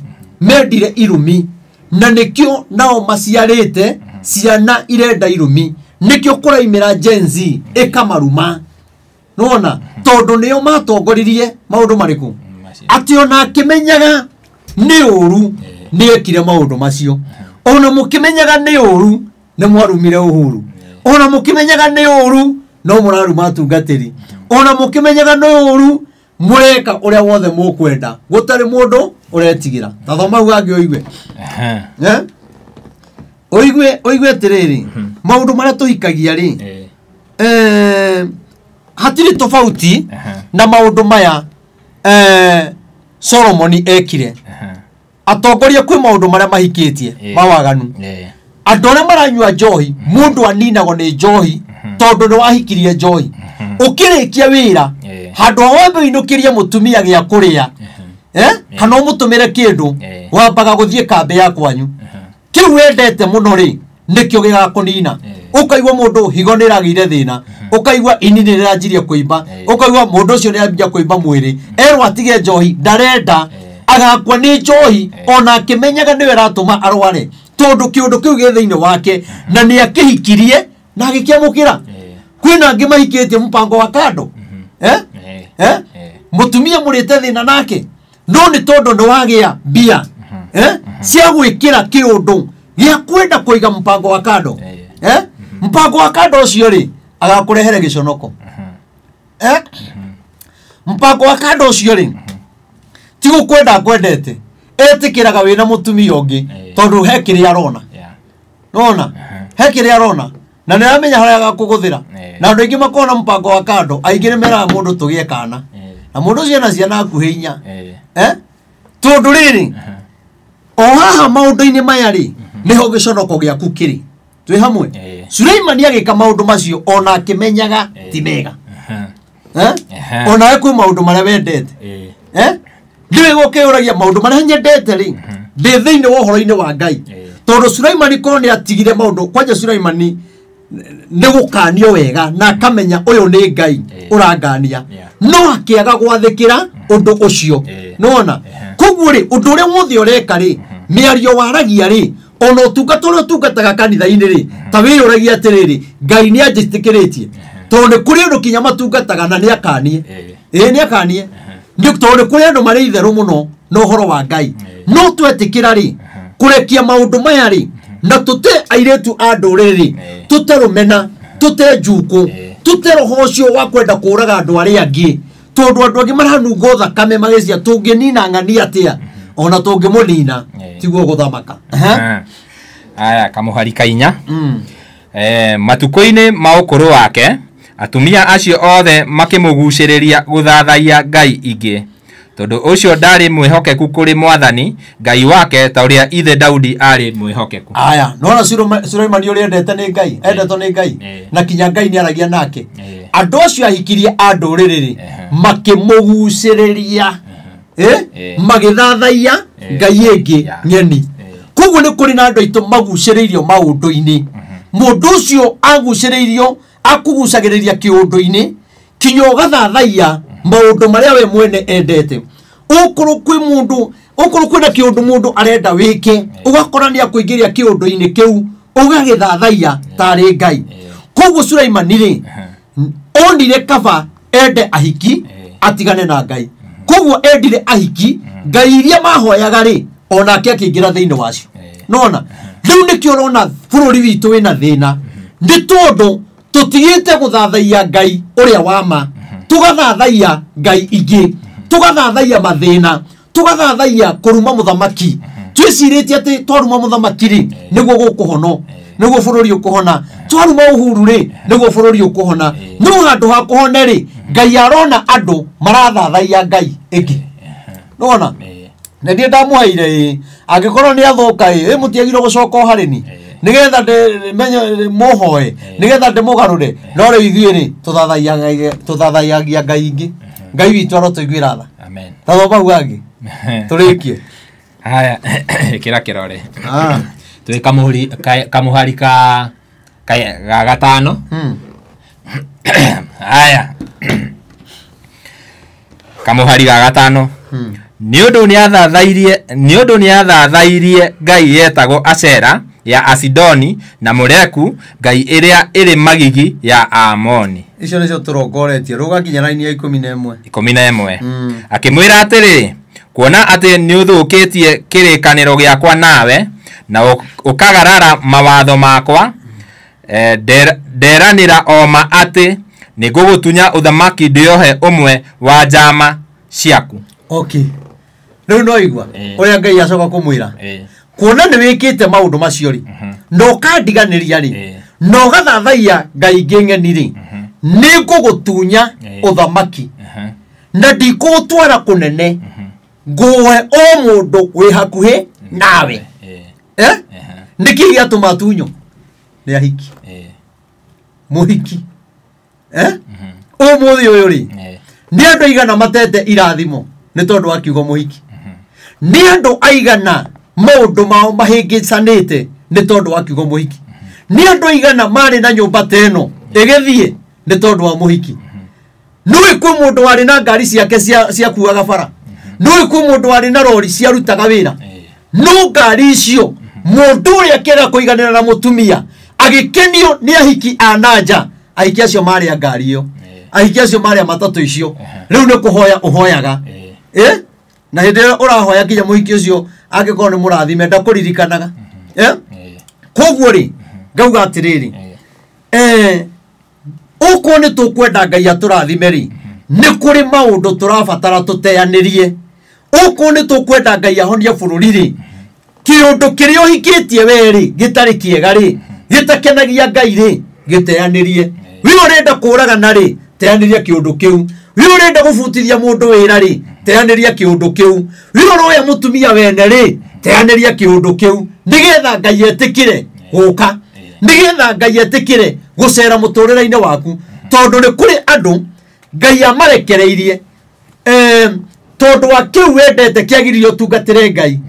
mendire irumi na nĩkĩo nao maciarĩte ciana irenda irumi, nĩkĩo kũraimĩra Gen Z ĩkamaruma. Nĩwona tondũ nĩo matongoririe maũndũ marĩkũ atĩ ona akĩmenyaga nĩ ũru nĩ ekire maũndũ macio. Ona mũkĩmenyaga nĩ ũru nĩ mwarumire Uhuru. Ona mũkĩmenyaga nĩ ũru no mũraruma atungatĩri. Ona mũkĩmenyaga nĩ ũru mũreka ũrĩa wothe mũkwenda gũtarĩ mũndũ ũretigĩra. Ta thoma hau hangĩ ũigue. Ũigue atĩrĩrĩ maũndũ marĩa tũhikagia rĩ hatirĩ tofauti na maũndũ maya Solomoni ekire. Atongoria kwĩ maũndũ marĩa mahikĩtie mawaganu. Andũ arĩa maranyua njohi mũndũ aninagwo nĩ njohi tondũ nĩ wahikirie njohi. Ũkĩrĩkia wĩra handũ ha wambe ũinũkĩrie mũtumia gĩa kũrĩa kana ũmũtũmĩre kĩndũ wambaga gũthiĩ kambĩ ya kwanyu. Kĩu wendete mũno rĩ nĩkĩo gĩgakũnina. Ũkaigua mũndũ higo nĩ ĩragĩire thĩna, ũkaigua ini nĩ rĩranjirie kũimba, ũkaigua mũndũ ũcio nĩ ambia kũimba mwĩrĩ, erwo atige njohi ndarenda, agakua nĩ njohi ona akĩmenyaga nĩwe ĩratũma arware tondũ kĩũndũ kĩu gĩ thĩinĩ wake na nĩ akĩhikirie na agĩkĩamũkĩra. Kwĩna angĩ mahikĩtie mũbango wa kando mũtumia mũrĩte thĩna nake no nĩ tondũ nĩ wagĩa mbia cia gwĩkĩra kĩũndũ gĩa kwenda kũiga mũbango wa kando. Mũbango wa kando ũcio rĩ agakũrehere gĩconoko. Mũbango wa kando ũcio rĩ ti gũkwenda akwendete, etĩkĩraga wĩna mũtumia ũngĩ tondũ he kĩrĩa arona. Nona he kĩrĩa arona na nĩ aramenya harĩa agakũgũthĩra. Na andũ aingĩ makona mũbango wa kando aingĩ nĩ meraga mũndũ tũgĩe kana na mũndũ ũcio ena ciana hakuhĩ inya. Tondũ rĩrĩ o haha maũndũ-inĩ maya rĩ nĩho gĩconoko gĩaku kĩrĩ. Twĩ hamwe. Suleimani agĩka maũndũ macio ona akĩmenyaga ti mega. Onawe kwĩ maũndũ marĩa wendete. Ndiũĩ gũkĩũragia maũndũ marĩa nyendete rĩ ndĩ thĩinĩ wa ũhoro-inĩ wa Ngai. Tondũ Suleimani korwo nĩ atigire maũndũ kwanja Suleimani nĩ gũkanio wega na akamenya ũyũ nĩ Ngai ũrangania no akĩaga gwathĩkĩra ũndũ ũcio. Nĩwona? Koguo rĩ ũndũ ũrĩa wothe ũreka rĩ mĩario waragia rĩ ona ũtungata ũrĩa ũtungataga kanitha-inĩ rĩ ta wĩyũragia atĩrĩrĩ Ngai nĩ anjĩtĩkĩrĩtie tondũ nĩ kũrĩ andũ kinya matungataga na nĩ akanie. Ĩĩ nĩ akanie tondũ nĩ kũrĩ andũ marĩ itherũ mũno na ũhoro wa Ngai. No twetĩkĩra rĩ kũrekia maũndũ maya rĩ na tũte airĩtu a ndũrĩrĩ tũte rũmena tũte njukũ tũte roho ũcio wa kwenda kũraga andũ arĩa angĩ tondũ andũ angĩ maranungwo thakame magĩcia tũngĩnina ng'ani atĩa ona tũngĩmũnina tiguo gũthamaka. Aya kamũhari ka inya. Matukũ-inĩ ma ũkũrũ wake atumia acio othe makĩmũgucĩrĩria gũthathaiya ngai ingĩ tondũ ũcio ndarĩ mwĩhokeku kũrĩ mwathani Ngai wake ta ũrĩa ithe Daudi arĩ mwĩhokeku. Aya nona Suleimani ũrĩa endete nĩ Ngai endetwo nĩ Ngai na kinya Ngai nĩ aragia nake. Andũ acio ahikirie a ndũrĩrĩ rĩ makĩmũgucĩrĩria magĩthathaiya ngai ĩngĩ ng'eni. Koguo nĩ kũrĩ na andũ aitũ magucĩrĩirio maũndũ-inĩ. Mũndũ ũcio agucĩrĩirio akũgucagĩrĩria kĩũndũ-inĩ kinya ũgathathaiya maũndũ marĩa we mwene endete. Ũkorwo kwĩ mũndũ ũkorwo kwĩna kĩũndũ mũndũ arenda wĩke ũgakora nĩ akũingĩria kĩũndũ-inĩ kĩu ũgagĩthathaiya tarĩ Ngai. Koguo Suleimani rĩ onire kaba ende ahiki atigane na Ngai. Koguo endire ahiki ngai iria mahoyaga rĩ onake akĩingĩra thĩinĩ wacio. Nona rĩu nĩkĩo ũrona bũrũri witũ wĩna thĩna nĩ tondũ tũtigĩte gũthathaiya Ngai ũrĩa wa ma, tũgathathaiya ngai ingĩ, tũgathathaiya mathĩna, tũgathathaiya kũruma mũthamaki. Twĩcirĩtie atĩ twaruma mũthamaki rĩ nĩguo gũkũhonwo, nĩguo bũrũri ũkũhona, twaruma Uhuru rĩ nĩguo bũrũri ũkũhona. No handũ ha kũhone rĩ Ngai arona andũ marathathaiya ngai ĩngĩ. Nĩwona? Na ndiĩ ndamũheire ĩ angĩkorwo nĩ athũka ĩ mũtiagĩrĩirwo gũcoka o harĩ ni nĩgetha menye mũhoe nĩgetha ndĩmũgarũre. No rĩu ithuĩ rĩ tũthathaiyagia ngai ingĩ. Ngai witũ arotũiguĩra tha. Amen. Ta thoma hau hangĩ tũrĩkie. Haya ĩkĩra kĩrore. Twĩ kamũhari ka gatano. Haya kamũhari ga gatano. Nĩ ũndũ nĩ athathairie ngai yetagwo Ashera ya Asidoni na Moleku ngai ĩrĩa ĩrĩ magigi ya Amoni. Icio nĩcio tũrongoretie rũga nginya raini ya 11. 11. Akĩmwĩra atĩrĩ kuona atĩ nĩũthũkĩtie kĩrĩkanĩro gĩakwa nawe na ũkagarara mawatho makwa nderanĩra o ma atĩ nĩngũgũtunya ũthamaki ndĩohe ũmwe wa njama ciaku. Okay. Rĩu no igua ũrĩa Ngai acoka kũmwĩra kuona nĩ wĩkĩte maũndũ macio rĩ na ũkandiganĩria rĩ na ũgathathaiya ngai ingĩ ng'eni rĩ nĩ ngũgũtunya ũthamaki na ndikũgũtwara kũnene ngũhe o mũndũ wĩ hakuhĩ nawe. Nĩkĩ gĩatũma atunyo? Nĩ ahiki. Mũhiki. Ũmũthĩ ũyũ rĩ, nĩ andũ aigana matete irathimo nĩ tondũ wa kiugo mũhiki. Nĩ andũ aigana maũndũ mao mahĩngĩcanĩte nĩ tondũ wa kiugo mũhiki. Nĩ andũ aigana marĩ na nyũmba ta ĩno ĩgĩthiĩ nĩ tondũ wa mũhiki. Nĩũĩ kwĩ mũndũ warĩ na ngari ciake ciakuaga bara. Nĩũĩ kwĩ mũndũ warĩ na rori ciarutaga wĩra. No ngari icio mũndũ ũrĩa akĩaga kũiganĩra na mũtumia agĩkenio nĩ ahiki a nanja, ahiki acio marĩ a ngari ĩyo, ahiki acio marĩ a matatũ icio, rĩu nĩ kũhoya ũhoyaga. Na hĩndĩ ĩrĩa ũrahoya nginya mũhiki ũcio angĩkorwo nĩ mũrathime ndakũririkanaga. Koguo rĩ, ngauga atĩrĩrĩ, okorwo nĩ tũkwenda Ngai atũrathime rĩ, nĩ kũrĩ maũndũ tũrabatara tũteanĩrie. Okorwo nĩ tũkwenda Ngai ahonie bũrũri rĩ, kĩũndũ kĩrĩa ũhikĩtie we rĩ, gĩtarĩ kĩega rĩ, gĩtakenagia Ngai rĩ, gĩteanĩrie. We ũrenda kũragana rĩ, teanĩria kĩũndũ kĩu. We ũrenda gũbutithia mũndũ wĩra rĩ, teanĩria kĩũndũ kĩu. We ũroya mũtumia wene rĩ, teanĩria kĩũndũ kĩu, nĩgetha Ngai etĩkĩre gũka, nĩgetha Ngai etĩkĩre gũcera mũtũrĩre-inĩ waku. Tondũ nĩ kũrĩ andũ Ngai amarekereirie, tondũ wa kĩu wendete kĩagĩrĩire ũtungatĩre Ngai.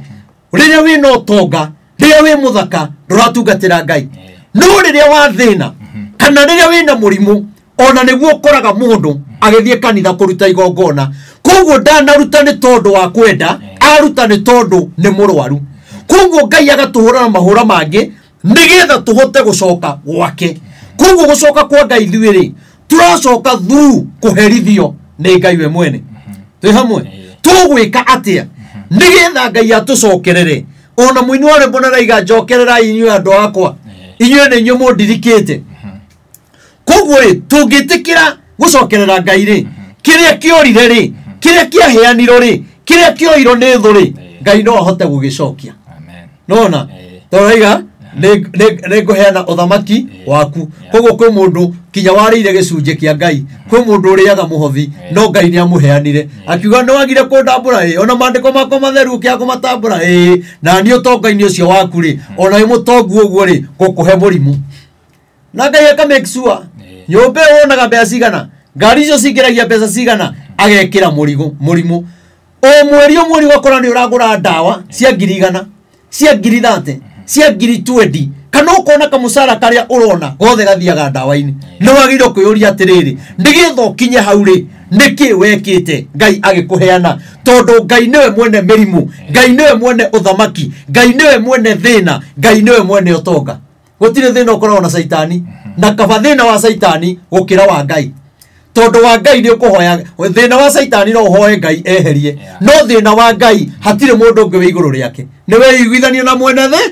Rĩrĩa wĩna ũtonga, rĩrĩa wĩ mũthaka, ndũratungatĩra Ngai. No rĩrĩa wathĩna kana rĩrĩa wĩna mũrimũ, ona nĩguo ũkoraga mũndũ agĩthiĩ kanitha kũruta igongona. Koguo ndanaruta nĩ tondũ wa kwenda, aruta nĩ tondũ nĩ mũrwaru. Koguo Ngai agatũhũra na mahũra mangĩ nĩgetha tũhote gũcoka gwake. Koguo gũcoka kwa Ngai ithuĩ rĩ, tũracoka through kũherithio nĩ Ngai we mwene. Twĩ hamwe? Tũgwĩka atĩa nĩgetha Ngai atũcokerere? Ona mũini wa rwĩmbo nĩaraiga, njokererai inyuĩ andũ akwa, inyuĩ nĩ inyuĩ mũndirikĩte. Koguo rĩ, tũngĩtĩkĩra gũcokerera Ngai rĩ, kĩrĩa kĩorire rĩ, kĩrĩa kĩaheanirwo rĩ, kĩrĩa kĩoirwo nĩ thũ rĩ, Ngai no ahote gũgĩcokia. Nona? Tũraiga nĩ ngũheana ũthamaki waku. Koguo kwĩ mũndũ kinya warĩire gĩcunjĩ kĩa Ngai, kwĩ mũndũ ũrĩaga mũhothi, no Ngai nĩ amũheanire. Akiuga nĩ wagire kũndambũra, ĩ, ona maandĩko makwa matheru ũkĩaga kũmatambũra, ĩ, na niĩ ũtonga-inĩ ũcio waku rĩ, ona wĩ mũtongu ũguo rĩ, ngũkũhe mũrimũ. Na Ngai aka make sure nyũmba ĩyo wonaga mbeca cigana, ngari icio cingĩragia mbeca cigana, agekĩra mũrimũ. O mweri o mweri ũgakora nĩ ũragũra ndawa cia 100,000, cia 30,000, cia 20,000, kana ũkona kamũcara karĩa ũrona gothe gathiaga ndawa-inĩ. Nĩ wagĩrĩirwo kwĩyũria atĩrĩrĩ, nĩgetha ũkinye hau rĩ, nĩkĩ wekĩte Ngai agĩkũheana? Tondũ Ngai nĩwe mwene mĩrimũ, Ngai nĩwe mwene ũthamaki, Ngai nĩwe mwene thĩna, Ngai nĩwe mwene ũtonga. Gũtirĩ thĩna ũkoragwo na caitani, na kaba thĩna wa caitani gũkĩra wa Ngai. Tondũ wa Ngai nĩ ũkũhoya, thĩna wa caitani no ũhoe Ngai eherie, no thĩna wa Ngai hatirĩ mũndũ ũngĩ wĩ igũrũ rĩake. Nĩ weiguithania na mwene thĩ?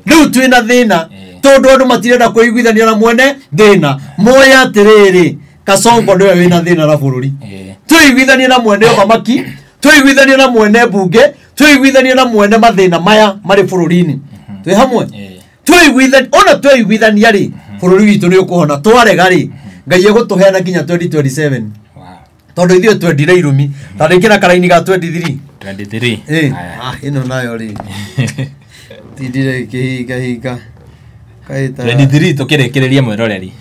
Rĩu twĩna thĩna tondũ andũ matirenda kwĩiguithania na mwene thĩna. Moya atĩrĩrĩ, Kasongo nĩwe wĩna thĩna na bũrũri. Twĩiguithanie na mwene ũthamaki, twĩiguithanie na mwene mbunge, twĩiguithanie na mwene mathĩna maya marĩ bũrũri-inĩ. Twĩ hamwe? Twĩiguithania, ona tweiguithania rĩ, bũrũri witũ nĩ ũkũhona. Twarega rĩ, Ngai egũtũheana nginya 2027. Tondũ ithuĩ twendire irumi. Ta rĩngĩ na karaini ga 23. 23. Ĩno nayo rĩ. Tindire ĩkĩhinga hinga. Kaĩta. 23 tũkĩrĩkĩrĩria mwĩroreri.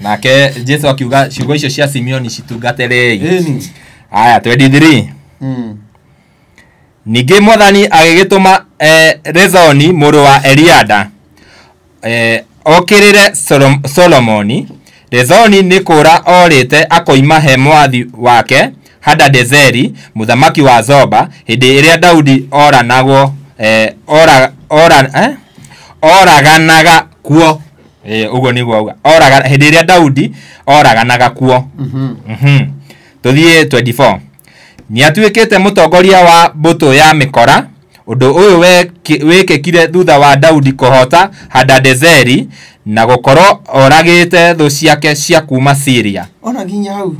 Nake Jesu akiuga ciugo icio cia Simeoni citungatĩrei. Aya 23. Ningĩ Mwathani agĩgĩtũma Rezoni mũrũ wa Eliada, okĩrĩre Solomoni. Rezoni nĩ kũũra orĩte akoima he mwathi wake Hadadezeri mũthamaki wa Zoba, hĩndĩ ĩrĩa Daudi oranagwo, oraganaga kuo. Ũguo nĩguo auga. Hĩndĩ ĩrĩa Daudi oraganaga kuo. Tũthiĩ 24. Nĩatuĩkĩte mũtongoria wa mbũtũ ya mĩkora. Ũndũ ũyũ wĩkĩkire thutha wa Daudi kũhoota Hadadezeri na gũkorwo oragĩte thũ ciake cia kuma Syria. Ona nginya hau.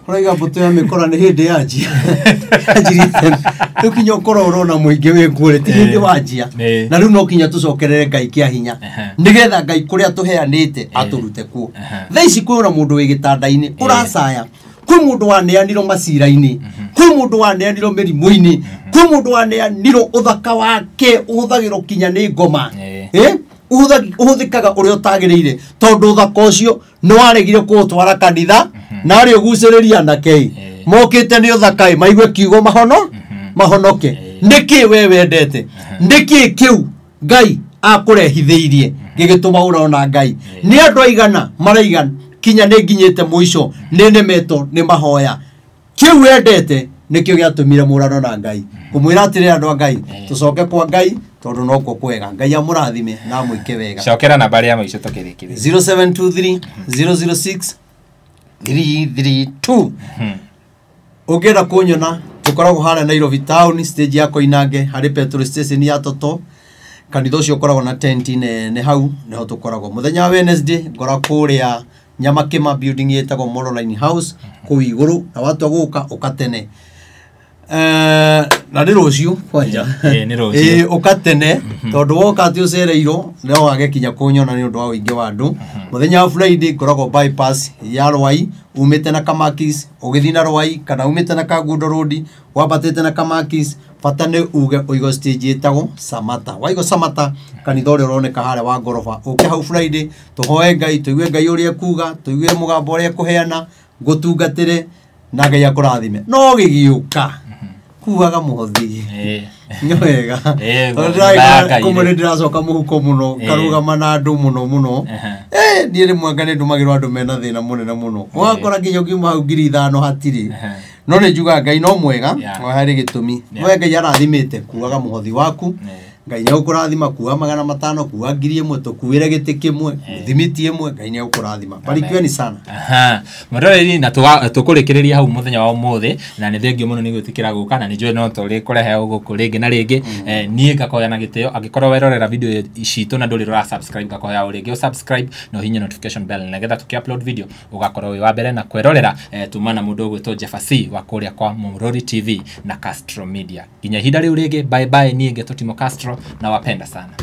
Ũraiga mbũtũ ya mĩkora nĩ hĩndĩ yanjia. Yanjirie. Rĩu kinya ũkorwo ũrona mũingĩ wĩ kuo rĩ, ti hĩndĩ wanjia. Na rĩu no kinya tũcokerere Ngai kĩa hinya. Nĩgetha Ngai kũrĩa tũheanĩte atũrute kuo. Thaa ici kwĩna mũndũ wĩ gĩtanda-inĩ, ũracaya. Kwĩ mũndũ waneanirwo macira-inĩ, kwĩ mũndũ waneanirwo mĩrimũ-inĩ, kwĩ mũndũ waneanirwo ũthaka wake ũhũthagĩrwo kinya nĩ ngoma. Ũhũthĩkaga ũrĩa ũtagĩrĩire tondũ ũthaka ũcio nĩ waregire kũũtwara kanitha na arĩ ũgucĩrĩria anake mokĩte nĩ ũthaka maigue kiugo mahonoke. Nĩkĩ we wendete? Nĩkĩ kĩu Ngai akũrehithĩirie gĩgĩtũma ũrona Ngai? Nĩ andũ aigana maraiga kinya nĩ nginyĩte mũico nĩ nemetwo nĩ mahoya. Kĩu wendete nĩkĩo gĩatũmire mũrano na Ngai. Kũmwĩra atĩrĩ andũ a Ngai, tũcoke kwa Ngai tondũ nokuo kwega. Ngai amũrathime na amwĩke wega. Cokera nambari ya mũico tũkĩrĩkĩrĩria. 0723 006 332. Ũngĩenda kũnyona tũkoragwo harĩa Nairobi town stage ya Koinange harĩ petrol station ya Toto. Kanitha ũcio ũkoragwo na tenti nene, hau nĩho tũkoragwo. Mũthenya wa Wednesday ngora kũrĩa Nyamakĩma building ĩtagwo Moroline House kũu igũrũ, na watua gũka ũka tene. Na nĩ rũciũ kwanja. Nĩ rũciũ. Ũka tene tondũ woka atĩ ũcereirwo no wage kinya kũnyona nĩ ũndũ wa ũingĩ wa andũ. Mũthenya wa Friday ngoragwo bypass ya Rwai umĩte na Kamakis ũgĩthiĩ na Rwai kana umĩte na Kangundo Road wambatĩte na Kamakis, bata nĩ uge ũigo stage ĩtagwo Samata. Waigo Samata kanitha ũrĩa ũroneka harĩa wa ngoroba, ũke hau Friday tũhoe Ngai, tũigue Ngai ũrĩa ekuga, tũigue mũgambo ũrĩa ekũheana, ngũtungatĩre na Ngai akũrathime. No gĩgĩũka kuaga mũhothi nĩ wega. Kũmwe nĩ ndĩracoka mũhuko mũno, ngarũgama na andũ mũno mũno. Niĩ rĩmwe anga nĩ ndũmagĩrwo andũ mena thĩna mũnene mũno, ũgakora nginya ũkiuma hau 5,000 hatirĩ. No nĩ njugaga Ngai no mwega, harĩ gĩtũmi. We Ngai arathimĩte, kuaga mũhothi waku. Ngai nĩ agũkũrathima, kua 500, kua 1,000, tũkuĩre gĩtĩ kĩmwe, thimiti ĩmwe, Ngai nĩ agũkũrathima. Barikiweni sana. Mũroreri, na tũkũrĩkĩrĩria hau mũthenya wa ũmũthĩ, na nĩ thengio mũno nĩ gwĩtĩkĩra gũka, na nĩ njũĩ no tũrĩkũrehe gũkũ rĩngĩ na rĩngĩ. Niĩ ngakoya na gĩtĩo, angĩkorwo werorera video citũ na ndũrĩ ũra subscribe, ngakoya o rĩngĩ subscribe na ũhihinye notification bell nĩgetha tũkĩ upload video ũgakorwo wĩ wa mbere na kwĩrorera. Tuma na mũndũ ũgwĩtwo Jefferson wa kũrĩa kwa Mũrori TV na Castro Media. Nginya ihinda rĩu rĩngĩ, bye bye. Niĩ ngetwo Timo Castro na wapenda sana.